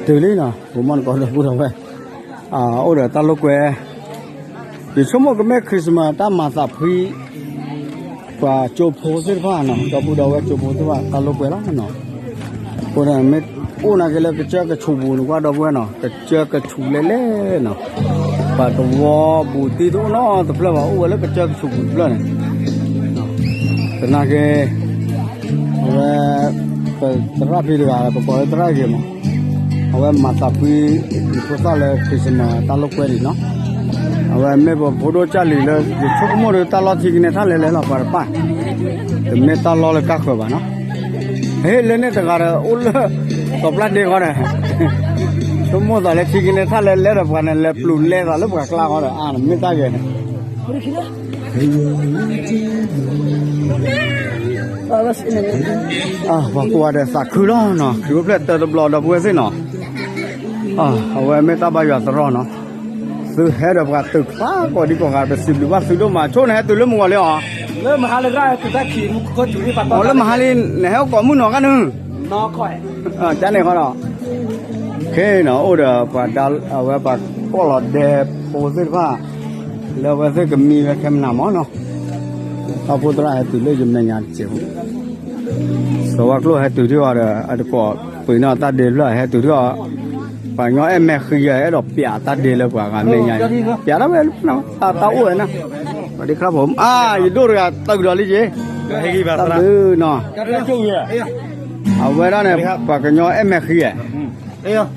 တုၤလံနီၤ ပမီၢ်နကိးဒီပုၢ်ဒီဝဲၢ် အိၣ်ဒီးတၢ်လိာ်ကွဲ ယဆိကမိၣ်ကမ့ၢ် Christmas တၢ်မၤသးဖှံ ပှၤကၠိဖိသ့ၣ်တဖၣ်နီၤ ဒီပုၢ်ဒီဝဲၢ်ကၠိဖိသ့ၣ်တဖၣ် တၢ်လိာ်ကွဲလီၤနီၤ. အဃိန့ၣ် မ့ၢ်အိၣ်နာ်က့လၢကစၢၢ်ကဆူးပူၤန့ၣ် ကွၢ်ဒီပုၢ်ဝဲၢ်နီၤ ကစၢၢ်ကဆူးလဲၣ်လဲၣ်နီၤ. ပှၤသဝီပူၤတံၢ်တအိၣ်နီတဖျၢၣ်ဘၣ် အိၣ်ဝဲလၢကစၢၢ်ကဆူးပူၤတဖျၢၣ်န့ၣ် သနာ်က့ အဝဲ ပသရၣ်ဖံတဂၤ ပကိးလၢသရၣ်ဂ့ၤမး အဝဲမၤသးဖှံ ယဖိသၣ်လၢ Christmas တၢ်လိာ်ကွဲန့ၣ်နီၤ. အဝဲမ့ၢ်ပဖိဒိၣ်ကၢ်လံၤလၢ ယဆိကမိၣ်ဒီးတၢ်လီၢ်ထံကနဲထၣ်လဲၤလဲၤလီၤ ပှၤတပၢ် တမ့ၢ်တၢ်လီၢ်လၢကါဃၢၤဘၣ်နီၤ. ဟ့ၣ်လၢန့ၣ်တဂၤဒီး အိၣ်လၢ ကီးပျၢ်ဒ့ဃီဒီး ဆိကမိၣ်သးလၢထံကနဲထၣ်လဲၤလဲၤဒီးပှၤန့ၣ် လဲၤပျူၤလဲၤသးလၢပှၤကျါဃီဒီး အါ တမ့ၢ်တၢ်ဂ့ၤန့ၣ် ပှၤကိးဂၤဒဲးသးခုလီၤနီၤ ခရံာ်အိၣ်ဖျဲၣ်တၢတဘျီဒီပုၢ်ဝဲၢ်သ့ၣ်နီၤ. အဝဲမ့ၢ်တၢ်ဘါယွၤသရီနီၤ. သုဟဲဒီးပှၤသုးဖးကိးဒံကိးဂၤ ပစံးဘျုးဘၣ်သုဒိၣ်မး ဆိၣ်နဟဲတုၤလၢမုၢ်ဂီၤလံအီၤ လၢမဟါလၢရၣ် လၢမဟါလံ နဟဲအိၣ်ကိးမုၢ်နီၤကါနုၤ ကန့ၣ်ဃီဒီး ခဲနီၤ အိၣ်ဒီးပှၤဒါ အဝဲပှၤကိးလီၤဒဲဖိသ့ၣ်တဖၣ် လၢအဝဲသ့ၣ်ကမံဝဲခဲမနၤမးနီၤ. တၢ်ဖိသရၣ်ဟဲတုၤလၢယမဲာ်ညါတစဲးဖိ စီၤဝါကျိၣ်ဟဲတုၤထံၣ်အီၤဒီး အတကိးပှ့ၤနီၣ်တၢ်ဒ့ဖျၢၣ်ဟဲတုၤထံၣ်အီၤ ပှၤကညီအဲၣ်မဲာ်ဃံယၤ အဲၣ်ဒိးပျးတၢ်ဒ့လၢပှၤဂၤမဲာ်ညါ ပျးတၢ်ဝဲ တၢ်အိၣ်ဝဲနၤ ပှၤဒ်ခရၣ်ဖိ အါ ယဒိၣ်တဂၤတုၤဒီးလံက့ၤ တၢ်ဘျုးနီၤ အဝဲဒၣ်န့ၣ် ပှၤကညီအဲၣ်မဲာ်ဃံဧါ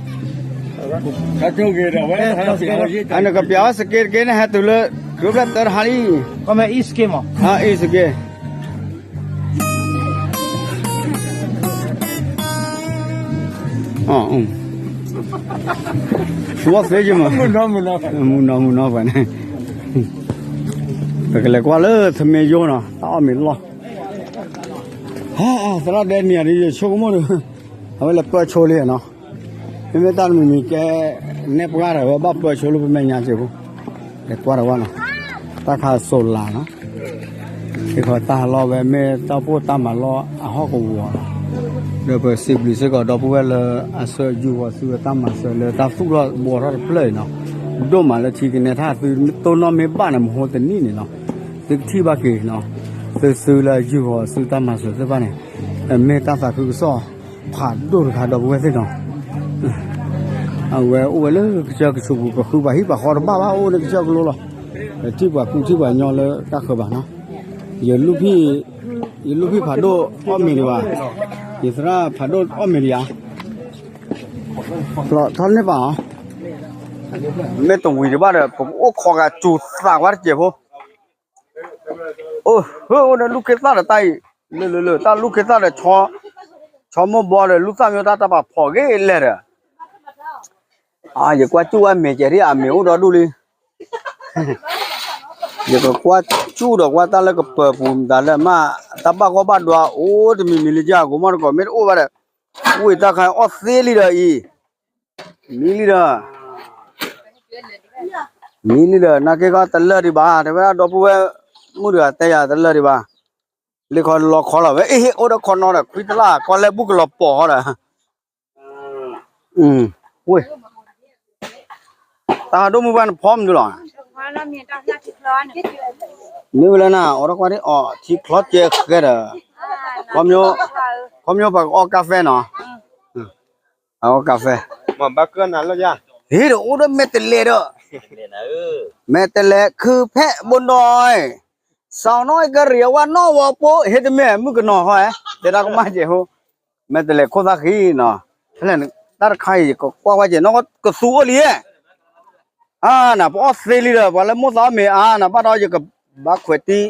အနကပျးဝဲစက့တက့န့ၣ် ဟဲတုၤလၢ ကျိဖျဲၣ်တၢတဟါလံ အ့ၣ်စက့ ဝီသ့ယမး မုၢ်နီၤမုၢ်နီၤပှၤန့ၣ် ပကလဲၤကွၢ်လၢသမ့ယိနီၤ တၢ်အီၣ်မ့ၤလီၢ် သရၣ်ဒဲနံၤအံၤ ယဆိကမိၣ်ဒီး အဝဲလဲၤပၢဆိလံနီၤ မ့မ့ၢ်တၢ်တမံၤမံၤကဲ နဲပှၢ်ဒီး အဝဲဘၣ်ပၢဆိလၢပမဲာ်ညါစ့ၢ်ဖိ လဲၤကွၢ်ဒီးဝဲနီၤ တၢ်ခါ solar နီၤ စ့ၢ်ကီးတၢ်ဟးလီၢ်ဝဲမ့ၢ်တၢ်အိၣ်ဖှိၣ်တၢ်မၤလီၢ်အဟီၣ်ကဝီၤလီၤ ဒီးပစံးဘျုးစ့ၢ်ကီးဒီပုၢ်ဝဲၢ်လၢအဆှၢယုၢ်ဃီၤဆူဝဲတၢ်မၤစၢၤလၢတၢ်သူၣ်ထီၣ်ဘှီထီၣ်တဖျၢၣ်အံၤနီၤ ဒိၣ်မးလၢထံကနဲထၣ်သုတိၢ်နီၣ်မ့ၢ်ဘၣ်န့ၣ် မဟိတနံၣ်န့ၣ်နီၤ သုကထံၣ်ဘၣ်က့ၤနီၤ သုစုလၢယုၢ်ဃီၤဆူတၢ်မၤစၢၤသ့ၣ်တဖၣ်န့ၣ် မ့ၢ်တၢ်သးခုကစီၣ် ဖးဒိၣ်တခါဒီပုၢ်ဝဲၢ်သ့ၣ်နီၤ အဝဲအိၣ်ဝဲလၢကစၢၢ်ကဆူးပူၤ ပဃုပှၤဟံၣ်ပှၤဃီတဘၣ်ဘၣ် အိၣ်လၢကစၢၢ်ကလိလီၤ ပထံၣ်ပှၤကူထံၣ်ပှၤညီလၢတၢ်ဃၢၤဘၣ်နီၤ ယလူၢ်ဖံ ယလူၢ်ဖံဖးဒိၣ်အီၣ်မ့ၤဒံးဘၣ် ယသရၣ်ဖးဒိၣ်အီၣ်မ့ၤဒံးဧါ ထီၣ်န့ၢ်ပာ်အီၤ မ့ၢ်တဝံၤတဘၣ်ဒီး ပကအိၣ်ခိးဂၤစူၤသးကွၢ်တစဲးဖိ အိၣ်ဟၢအိၣ်ဒီးလူၢ်ခ့သၣ်ဒီးတၢ်အံၤ လၢလၢလၢ တၢ်လူၢ်ခ့သၣ်ဒီး ဆီမိၢ်ဘီဒီး လူၢ်သၣ်မၠိတၢ်တၢ်ပာ်ဖီၣ်ဂ့ၤလဲၣ်ဒီး ယကွၢ်စူၣ်ဝဲမ့ၤကဲဒ်အမ့ၤအိၣ်ဒီဒူၣ်လံ ယကကွၢ်စူၣ်ဒီးကွၢ်တၢ်လၢကပၢၤပူၤမတၤလၢမး တၢ်ဘၣ်ဂီၢ်ဘၣ်ဒွါအိၣ်တမံၤမံၤလံ ယၤကိးမီၢ်တကိးမ့ၢ်တအိၣ်ဘၣ်ဒီး ဝံၢ်တၢ်ခါအီၣ်သ့လံဒီးအံၤ မံလံဒီး မံလံဒီး နာ်က့ခီတလၢာ်ဒံးဘၣ် တဲဝဲဒၣ်ဒီပုၢ်ဝဲၢ် မုၣ်တဂၤတဲယၤတလၢာ်ဒံးဘၣ်, လ့ခီလီခီလီၤဝဲ အ့ၣ် အိၣ်ဒီးခီနီဒီး ခွံတလၢ် ကွၢ်လဲၣ်ဘူၣ်ကလီၤပိာ်ဃီဒီး ဝ့ၢ် တၢ်ဟးဒိၣ်မုၢ်ဘၣ်နဖီမနုၤလီၤ, မ့ၢ်ဝဲလၢနၤ အိးထီၣ်ကွၢ်ဒ်အီၤ ထံချီကဲဃဲဒီး ခီမညီပှၤကအီၣ်ကါဖဲနီၤ, အီၣ်ကါဖဲ, ဟ့ၣ်ဒီးအိၣ်ဒီးမဲာ်တဲးလဲးဒီး မဲာ်တဲးလဲးခုဖဲဘိၣ်ဒီး စီၤနီၢ်ကရံၤအဝဲနီၢ်ဝီပိ ဟ့ၣ်တမ့ၢ်မုၣ်ကနီၤဟီ, တဲဒၣ်ကမၣ်ကဲးဟိ, မဲာ်တဲးလဲးခိၣ်သၣ်ဃံနီၤ, ဖဲလဲၣ် တၢ်တခါအံၤ ယကကွၢ်ဝဲကဲးနီၢ်ကသူအီၤလံ, အါနၤ ပအီၣ်သ့လံဒီး ပှၤလၢမိၢ်သးအီၣ်မ့ၤအါနၤ ဘၣ်ဒီးယကဘၣ်ခွဲးတံၢ်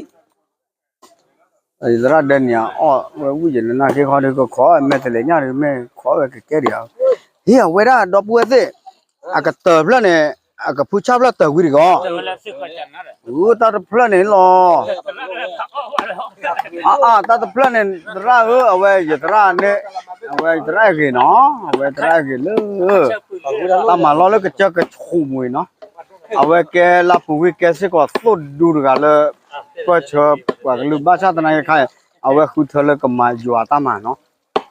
ယသရၣ်ဒဲနံၤအီၣ်ဝဲဝံၣ်ယဲလၢနၢ်က့ခီဒီး ကခိးဝဲမဲာ်တဲးလဲးညၣ်ဒီး မ့ၢ်ခိးဝဲကကဲဒံးဧါ, ဟ့ၣ်အဝဲဒၣ်ဒီပုၢ်ဝဲၢ်သ့ၣ်, အကတၢၢ်ဖျၢၣ်န့ၣ် အကဖုဆၣ်ဖျၢၣ်တၢၢ်ဝံၤတဂ့ၤ, အတၢ်တဖျၢၣ်န့ၣ်လီၤ, အတၢ်တဖျၢၣ်န့ၣ် သရၣ်ဧၢ အဝဲယသရၣ်န့ၣ် အဝဲယသရၣ်အဲၣ်ဂ့ၤနီၤ အဝဲသရၣ်အဲၣ်ဂ့ၤလၢ တၢ်မၤလီၢ်လၢကစၢၢ်ကဆူးမူၤအံၤနီၤ, အဝဲကဲလၢပူၤဝံၤကဲစ့ၢ်ကီးသိၣ်ဒူတဂၤလၢ ပၢၢ်ဆၢပှၤကလုာ်ဘၣ်ဆၣ်သနာ်က့ခါအံၤ အဝဲဃုထၢလၢကမၤယွၤတၢ်မၤနီၤ,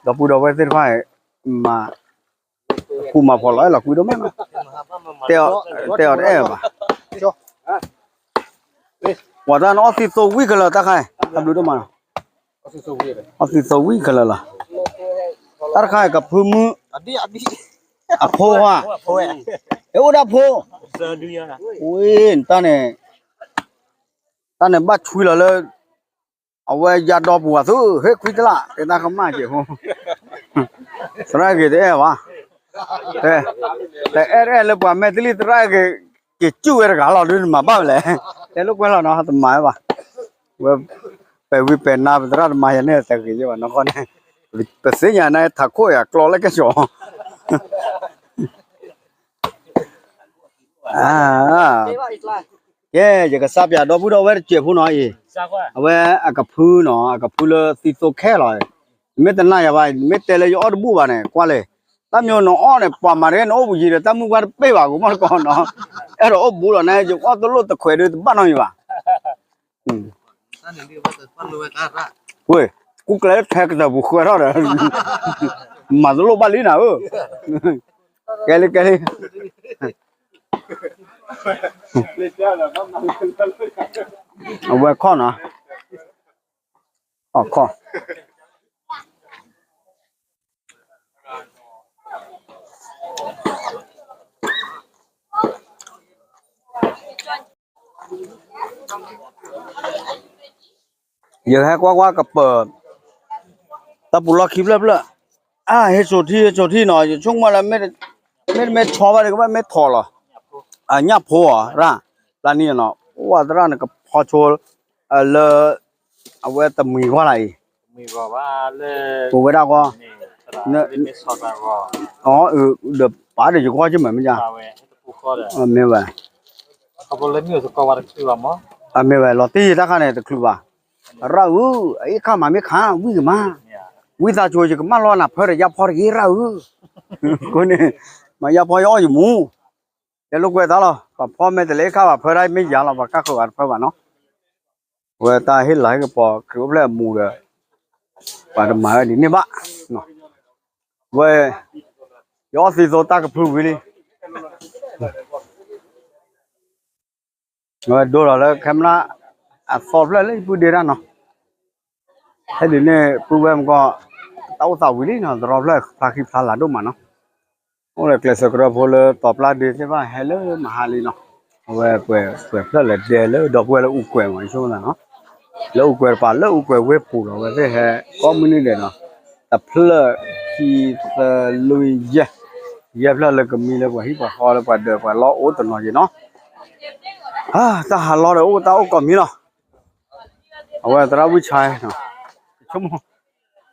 ဒီပုၢ်ဒီဝဲၢ်သ့ၣ်တဖၣ် မၤ ကူမၤဖှီၣ်လီၤအဲၣ်လီၤကွံဒိၣ်မး, တဲအီၤတအဲၣ်ဘၣ်, ပှၤတၢ်နအီၣ်သံသိဝံၣ်ခဲလၢာ်တၢ်ခါအံၤ တၢ်ဘျုးဒိၣ်မးလီၤ, အီၣ်သံသိဝံၣ်ခဲလၢာ်လီၤ, တၢ်တခါအံၤကဖုမုၢ် အဖိဧါ, အဲၣ်အိၣ်ဒၣ်ဖိ, ဝ့ၢ်တၢ်န့ၣ် တၢ်န့ၣ်ဘၣ်ဆွံလီၤလၢ အဝဲယၤဒီပူၤအသု ဟ့ၣ်ခွံတလၢ် တဲတၢ်ကမၣ်ကဲးဖိ, သရၣ်ဂ့ၤတအဲၣ်ဘၣ်, တအဲၣ်တအဲၣ်လၢပှၤမဲာ်တလံၢ်သရၣ်ဂ့ၤ က့ၤစူၣ်ဝဲတဂၤလီၤဒုးနမၤဘၣ်ဝဲလဲၣ်, တဲလိာ်ကွဲလီၤနီၤ တမၤဝဲဘၣ်, ဝဲ ပဲာ်ဝံၤပဲာ်နါပသရၣ်တမၤယၤန့ၣ်တဂ့ၤယဲဘၣ်နီၢ်ကီၢ်န့ၣ်, ပသ့ၣ်ညါန့ၣ်ထးခိၣ်အံၤအကျီလၢကစီၤ ကဲ ယကစၢ်ပၠးဒီပုၢ်ဒီဝဲၢ်တစဲးဖိနီၤအံၤ, အဝဲအကဖုနီၤ အကဖုလၢသံသိခဲလီၤ, မ့ၢ်တနာ်ယၤဘၣ် မ့ၢ်တဲလၢယအီၣ်တဘူၣ်ဘၣ်န့ၣ် ကွၢ်လဲၣ်, တၢ်မ့ၢ်နအီၣ်န့ၣ် ပှၤမၤတဂ့ၤ နအိၣ်ပူၤယံၤဒီး တၢ်မုၢ်ပှၢ်တပ့ၢ်ဘၣ် ကမီၣ်တကီနီၤ, အဲၣ်ဒိးအိၣ်ဘူးလီၤန့ၣ် ယအီၣ်တလိၣ်တခွဲးဒီးတဘၣ်နီတမံၤဘၣ် ဝ့ၢ် ကူကျဲထဲကတၢၢ်ပူၤဃၢၤထီၣ်ဒီး မၤတလိၣ်ဘၣ်လံနၤဧၢ, ကဲလံ ကဲလံ, အဝဲခီၣ်နီၤ, အခီၣ် ယဟဲကွၢ်ကွၢ်ကပၢၤ တၢ်ပူၤလီၢ်ခံဖျၢၣ်ဖျၢၣ်, အါ ဟဲစိာ်ထံ ဟဲစိာ်ထံနီၤ, ယဆိကမိၣ်လၢ မ့တမ့ၢ်ဆီဘၣ်ဒီး ကဘၣ်မ့ၢ်ထီၣ်လီၤ, အညၣ်ဖိဧါ ရၣ်, ပျၢ်နံၣ်နီၤ, အိၣ်ဝဲသရၣ်န့ၣ် ကဖီဆိ လၢ အဝဲတမှံၤဂီၢ်လၢအံၤ, ပဝဲဒၣ်ဂီၢ်, ဒီးပာ်ဒီးယဂီၢ်ကမၢ်မ့ၢ်ယါ, မ့ၢ်ဝဲ မ့ၢ်ဝဲ လီၤတံၢ်ယတၢ်ခါန့ၣ်တချုးဘၣ်, ရၣ်ဧၢ, အအ့ၣ်ခါမးမ့ၢ်ခါ ဝံၣ်ကမၣ်, ဝံသးစူၤယကမၣ်လီၤနၤဖၢဒီးယါဖီတဂ့ၤရၣ်ဧၢ, အဃိန့ၣ် မၤယါဖီယအီၣ်ယမူ, တဲလိာ်ကွဲသးလီၤ, ပှၤဖီမဲာ်တဲးလဲးအ့ၣ်ခါဘၣ်ဖၢဒၣ်မ့ၢ်ယၤလီၤ ပှၤကၢ်ဃုာ်ဂၤတဖၢဘၣ်နီၤ, ဝဲတၢ်ဟ့ၣ်လၤဟ့ၣ်ကပီၤခရံာ်အိၣ်ဖျဲၣ်အမူဒီး ပှၤတမၤဝဲဒ်န့ၣ်ဘၣ်, ဝဲ ယအီၣ်သံသိတၢ်ကဖုဝံၤလံ ဝဲဒိလီၤလၢ camera အသီဖျၢၣ်လၢယပုၢ်ဒ့တၢ်နီၤ, ဖဲဒ်န့ၣ် ပုၢ်ဝဲၢ်မကီၢ် တၢ်အိၣ်သးဝံၤလံနီၤ, တရီဖျၢၣ်ဖျါခံဖျါလၤဒိၣ်မးနီၤ, အိၣ်ဒီးကျဲးစၢးကရၢဖိလၢတီၤပျၢ်ဒ့သ့ၣ်တဖၣ်ဟဲလၢမဟါလံနီၤ, အဝဲပှဲၤဖျၢၣ်လဲၤဒဲလၢဒီပုၢ်ဝဲၢ်လၢအူကွဲးမး ယဆိကမိၣ်သးနီၤ, လၢအူကွဲးတပၤ လၢအူကွဲးဝ့ၢ်ပူၤဒီး အဝဲသ့ၣ်ဟဲကိးမုၢ်နံၤဒဲးနီၤ, တဖျၢၣ်ခံသၢလွံၢ်ယဲၢ်, ယဲၢ်ဖျၢၣ်လၢကမံလၢပှၤဟံၣ်ပှၤဃီလၢပှၤဒၢးပှၤလီအိၣ်တနီၤယံၤနီၤ, တၢ်ဟးလီၤဒီးအိၣ်တၢ်အိၣ်ကိးမံၤလီၤ, အဝဲသရၣ်ဝံၣ်ဆါ,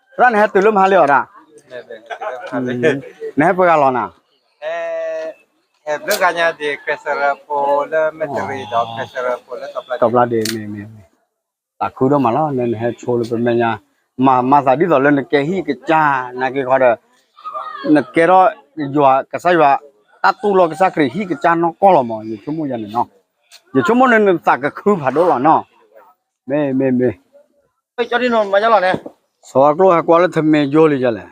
သရၣ်န့ၣ်ဟဲတုၤလၢမဟါလံအီၤဒၣ်, နဟဲပှဲၤဂၤလီၤနၤ, ဟဲဘျုးဂၤညါဒ် ကျဲးစၢးကရၢဖိလၢမဲာ်တရံးဒီး ကျဲးစၢးကရၢဖိလၢတီၤပျၢ်ဒ့, တီၤပျၢ်ဒ့မ့ၢ်မ့ၢ်မ့ၢ်, သးခုဒိၣ်မးလီၤ လၢနဟဲဆိလၢပမဲာ်ညါ, မၤမၤသးဒ်သိးလၢနကဲဟံၣ်ကစၢ် နာ်က့ၤခီဒီး နကဲထီၣ်ယွၤကစၢ်ယွၤ အတူၢ်လိာ်ကစၢ်ခရံာ်ဟံၣ်ကစၢ်နီၢ်ကီၢ်လီၤမး ယဆိကမိၣ်ယၤန့ၣ်နီၤ, ယဆိကမိၣ်န့ၣ်နသးကခုဖးဒိၣ်လီၤနီၤ, မ့ၢ်မ့ၢ်မ့ၢ် စီၤကျိဟဲကွၢ်လၢထမ့ၢ်ယိလံယလဲၣ်,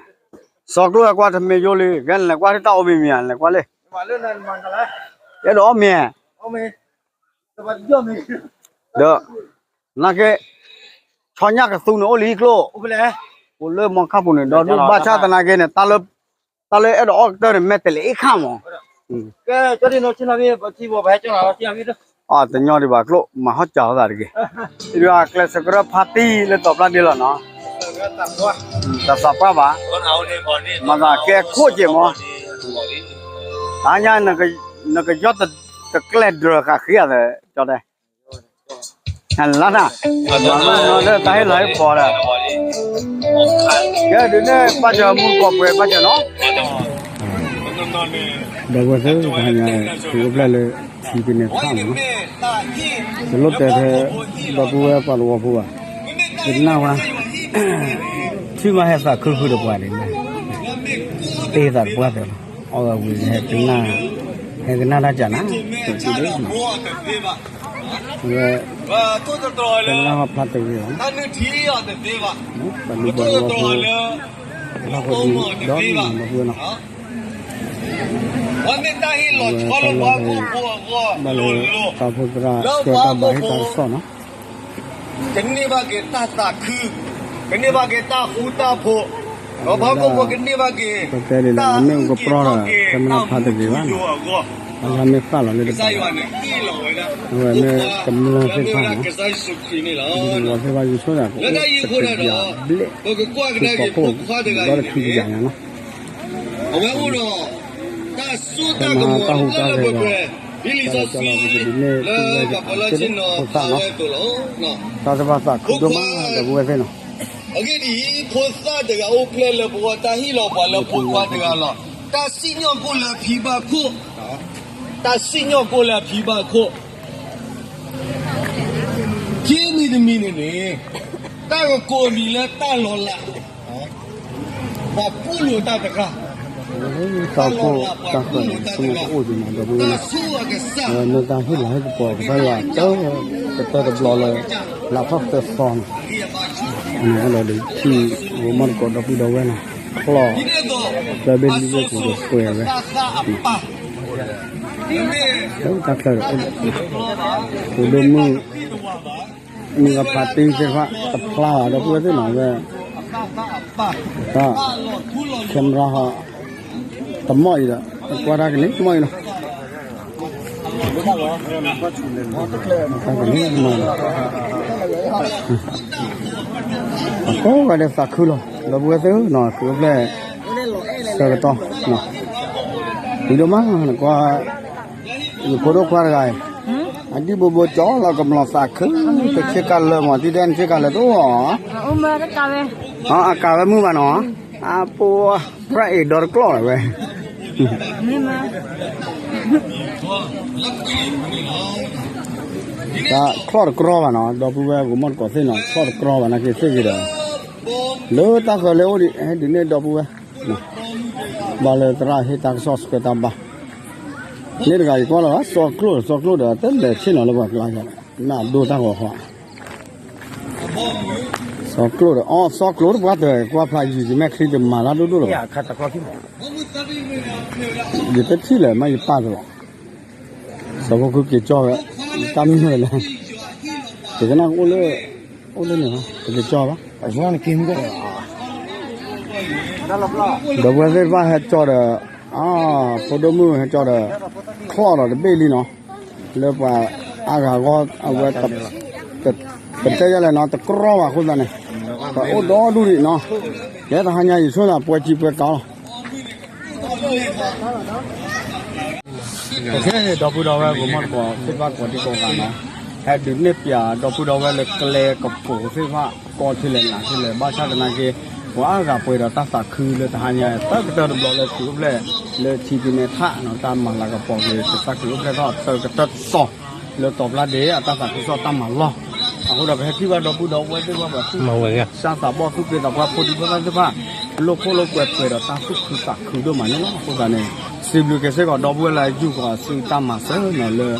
စီၤကျိဟဲကွၢ်ထမ့ၢ်ယိလံ ကဲနလဲၤကွၢ်ထံၣ်တၢ်အိၣ်မံၤမံၤဧါ လဲၤကွၢ်လံ, အဲၣ်ဒိးအီၣ်မ့ၤ, ဒီး နာ်က့ ဆီညၣ်ကသူန့ၣ်အိၣ်လံကျိ, အိၣ်လၢမီခါပူၤန့ၣ် ဒီးဒုးဘၣ်ဆၣ်သနာ်က့န့ၣ် တၢ်လၢအဲၣ်ဒိးအီၣ်ကတၢၢ်န့ၣ် မဲာ်တဲးလဲးအ့ၣ်ခၣ်မး, တညီဒံးဘၣ်ကျိ မၤဟီၣ်စၢၤလိာ်သးတဂ့ၤ, ဒုးကျဲးစၢးကရၢဖါတံၢ်လၢတီၤပျၢ်ဒ့လီၤနီၤ, တသးပှၢ်ဘၣ်, မၤသးကဲခိၣ်က့ၤမး, တဟါညါ နကယီၢ်တကျဲၢ်ဒြၢဃာ်ဃံဧါ ကၠီတဲ လါနၤ, လၢတၢ်ဟ့ၣ်လီၤဟ့ၣ်ကပီၤဒီး, ကဲဒုးန့ၣ် ဘၣ်စၢၤမူကီၢ်ပှဲၤဘၣ်စၢၤနီၤ, ဒီပုၢ်ဝဲၢ်သ့ၣ်တဟါညါ သုအိၣ်ဖျဲၣ်လၢ ထံကန့ၢ်ဖးမးနီၤ, တလိၣ်တဲထဲ ဒီပုၢ်ဝဲၢ်ပှၤသဝီဖိဘၣ်, ယကနၣ်ဝဲ ထံၣ်မးဟဲသးခုဃုာ်ဒီးပှၤန့ၣ်, တ့သးတပှၢ်သၢလီၤ, အီၣ်ဂၤဝံၤ ဟဲကနၣ်တၢ်ကၢ်နၤ, ဝဲ ကနၣ်ဟီၣ်ဖျါတဂ့ၤလီၤ, ပှၤလူၤပှၤသဝီဖိ လၢဃီဒံးဒီးနၤဒီပုၢ်ဝဲၢ်နီၤ, ဝဲတၢ်လီၢ်ဟဲ ဘၣ်လၢတၢ်အိၣ်ဖှိၣ်သရၣ် ဆှၢတၢ်ဘါဟ့ၣ်တၢ်ကစီၣ်နီၤ ကန့ၢ်ဘၣ်က့ၤတၢ်သးခု, ကန့ၢ်ဘၣ်က့ၤတၢ်ဃူတၢ်ဖိး, ဒီးပှၤဟီၣ်ခိၣ်ဖိကန့ၢ်ဘၣ်က့ၤ တၢ်အုၣ်က့ၤခီၣ်က့ၤ တၢ်မုာ်တံၤဒိၣ်အဂီၢ်, အဝဲမ့ၢ်ဃၣ်လီၤလၢတပၤ, အဝဲမ့ၢ်ကမျၢၢ်သ့ၣ်တဖၣ်နီၤ, ဒ်သိးသ့ၣ်တဖၣ် ယဆိကမိၣ်သး ကအိၣ်တကယၤဘျဲၣ် သုးကီၢ်ခိၣ် ဒီးတခံကယၤညါနီၤ အဝဲအိၣ်ဒီး တၢ်စိတၢ်ကမီၤလၢလၢပှဲၤပှဲၤ, ဒ်လံာ်စီဆှံလၢပှၤပၢၤလီၢ်ဆ့ၣ်နီၤအဝဲအသိးလီၤ. တၢ်သ့ၣ်တဖၣ်သးခုဒိၣ်မး ဒီပုၢ်ဝဲၢ်သ့ၣ်နီၤ. အဂ့ၢ်ဒ်အံၤ, ဖိသၣ်တဂၤအိၣ်ဖျဲၣ်လၢပဂီၢ် တၢ်ဟ့ၣ်လီၤပှၤလၢဖိခွါတဂၤလီၤ. တၢ်စံၣ်ညီၣ်ကွီၢ်လၢအဖံဘၣ်ခိၣ်, တၢ်စံၣ်ညီၣ်ကွီၢ်လၢအဖံဘၣ်ခိၣ် ခံမံၤတမံၤန့ၣ်န့ၣ်, တၢ်ကကိးအမံၤလၢတၢ်လီၤလး, ပှၤပူၣ်လိာ်တၢ်တဂၤ, တၢ်လီၤလးပှၤပူၣ်လိာ်တၢ်တဂၤ, တၢ်ဆိၣ်အကစၢ်, တၢ်ဆိၣ်အကစၢ်, မ့ၢ်တၢ်ဟ့ၣ်လၤဟ့ၣ်ကပီၤကစၢ်ယွၤ တၢ်ကတၢၢ်တဘျီလၢ လၢထီၣ်ကတၢၢ်သီန့ၣ်, အန့ၣ်လီၤဒုးထံၣ်ဂိၤမီၣ်တကိးဒီပုၢ်ဒီဝဲၢ်နီၤ, ချီၣ်, ကျဲဘ့ၣ်လံဘ့ၣ်ပူၤဒီးပှဲၤဝဲ တၢ်ချၢဒီး ဖိဒိၣ်မုၣ်မုၢ်ဂၤဖးတံၢ်သ့ၣ်တဖၣ် တဖျါဘၣ်ဒီပုၢ်ဝဲၢ်သ့ၣ်နီၤ ဝဲ, တၢ် camera ဟီ တမီၢ်အံၤဒီး ကွၢ်တၢ်ကန့ၣ်တမီၢ်အံၤလီၤ. တၢ်ကန့ၣ်တမီၢ်အံၤလီၤ. အကိးဂၤဒဲးသးခုလီၤ ဒီပုၢ်ဝဲၢ်သ့ၣ်နီၤ သုအိၣ်ဖျဲၣ် ဆၢကတီၢ် ဝံၤဒိၣ်မး နကွၢ် ယဖိဒိၣ်ခွါတဂၤအံၤ အဒံၣ်ဘိဘိကၠီလီၤ ကမျီၤသးခု တဆ့ကၤလၢာ်မး တံၤဒဲးနဆ့ကၤလၢာ်တအိၣ်ဧါ, အကၤဝဲမုၢ်ဘၣ်နီၤ, အပှၤ ပြၢ်အ့ၣ်ဒီတကျီၢ်လီၤဝဲ တၢ်ချီၣ်တကြီဘၣ်နီၤ ဒီပုၢ်ဝဲၢ်ဂိၤမီၣ်တကိးသ့ၣ်နီၤ ချီၣ်တကြီဘၣ်နာ်က့သ့ၣ်ဂ့ၤဒီး လၢတၢ်ဃၢၤလၢအိၣ်ဒံး ဟဲဒုးနဲၣ်ဒီပုၢ်ဝဲၢ် ဘၣ်လၢသရၣ်ဟ့ၣ်တၢ်ကစီၣ်ဆှၢတၢ်ဘါ န့ၣ်တဂၤယကွၢ်လီၤ စီကျိၣ် စီကျိၣ်ဒီး တလဲၤဆ့ၣ်နီၤလၢပှၤကျါယၤ နၢ်ဒိတၢ်ဂီၤဃီ စီကျိၣ်ဒီး အီ စီကျိၣ်တပှၢ်တၢၢ် ကွၢ်ဖျါယံာ်ယမဲာ်ချံတမၤတၢ်ဒိၣ်ဒိၣ်လီၤဘၣ် ယတထံၣ်လၢၤမးယပၢ်တလီၤ စီဖိခုက့ၤကၠီဝဲ တၢ်မ့ၢ်ဝဲလဲၣ် ယကနၣ်အိၣ်လၢ အိၣ်လၢန့ၣ် တက့ၤကၠီဘၣ် ဒီပုၢ်ဝဲၢ်သ့ၣ်တဖၣ်ဟဲကၠီဒီး အါ ဖိဒိၣ်မုၣ်ဟဲကၠီဒီး ချီၣ်ဒီးတဘ့ၣ်လံနီၤ လၢပှၤအါဂၤဂီၢ် အဝဲ ပတဲယလဲၣ်နီၤ တကြီဘၣ်အဃိသတးန့ၣ် ပှၤအိၣ်ဒီဒူၣ်ဒံးနီၤ ကဲတဟါညါယဆိကမိၣ်သးပှဲၤကံပှဲၤကၤလီၤ ဒီပုၢ်ဒီဝဲၢ်ဂိၤမီၣ်တကိးသ့ၣ်တဖၣ်ကိးဒံကိးဂၤနီၤ ဟဲဒုးနဲၣ်ပၠးဒီပုၢ်ဒီဝဲၢ်လၢကျဲကပိာ်သ့ၣ်တဖၣ် ကီထဲလဲၣ်နၤထဲလဲၣ် ဘၣ်ဆၣ်သနာ်က့ ပှၤအါဂၤပှဲၤဒီးတၢ်သးခုလၢတဟါညါ တၢ်ကတၢၢ်တဘျီလၢသုးအိၣ်ဖျဲၣ်လၢထံကန့ၢ်ထးနီၤ တၢ်မၤလၤကပီၤက့ၤ ကစၢ်ခရံာ်အိၣ်ဖျဲၣ်ထီၣ်တၢ်ကတၢၢ်တတီၤ လၢတီၤပျၢ်ဒ့အတၢ်သးခုကစီၣ်တၢ်မၤလီၢ် အဃိဒီးပဟဲထံၣ်ဘၣ်ဒီပုၢ်ဒီဝဲၢ်သ့ၣ်တဖၣ်ပှၤသူၣ် စၢ်သးဘီၣ်သူၣ်က့သးပှၢ်ဖိဒံဖိသၣ်သ့ၣ်တဖၣ် လိာ်ခိၣ်လိာ်ကွဲပှဲၤဒီးတၢ်သူၣ်ခုသးခုဒိၣ်မးန့ၣ်လီၤ. အဃိသတးန့ၣ် စံးဘျုးက့ၤစ့ၢ်ကီးဒီပုၢ်ဝဲၢ်လၢအယူၢ်ဃီၤအစုတၢ်မၤစၢၤနီၤ လၢ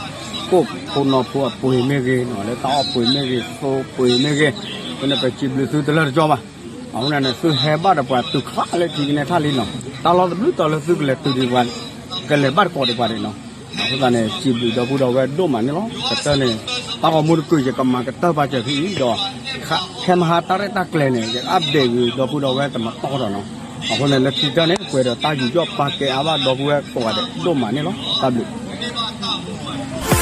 ကိၣ်ဖိနီဖိအပှ့ၤမ့ၢ်ဂ့ၤနီၤ လၢတၢ်အီၣ်ပှ့ၤမ့ၢ်ဂ့ၤ သိပှ့ၤမ့ၢ်ဂ့ၤ အဃိန့ၣ် ပစံးဘျုးသုတလၢတကၠီဘၣ်. အဃိန့ၣ်န့ၣ် သုဟဲဘၣ်ဒီးပှၤတုၤခါလၢထံကနဲထၣ်လံနီၤ တၢ်လီၢ်တဘျုးတီၤလၢသုကလဲၤတုၤဒံးပှၤ ကလဲၤဘၣ်တကိးဒံးပှၤန့ၣ်နီၤ. အဃိသတးန့ၣ် စံးဘျုးဒီပုၢ်ဒီဝဲၢ်ဒိၣ်မးန့ၣ်လီၤ. ကတၢၢ်န့ၣ် တၢ်ဂီၤမူတကုာ်ယကမၤကတၢၢ်ပာ်စၢၤဖဲအံၤဒီး ခဲမဟါတၢ်ရဲၣ်တၢ်ကျဲၤန့ၣ် ယ update ဂ့ၤဒီပုၢ်ဒီဝဲၢ်တမတီၢ်ဒီးနီၤ. အဃိန့ၣ် လၢခံကတၢၢ်န့ၣ် ပှဲၤဒီးတၢ်ယူးယီၣ်ပာ်ကဲအါဘၣ်ဒီပုၢ်ဝဲၢ်ကိးဂၤဒဲးဒိၣ်မးန့ၣ်လီၤ. တၢ်ဘျုး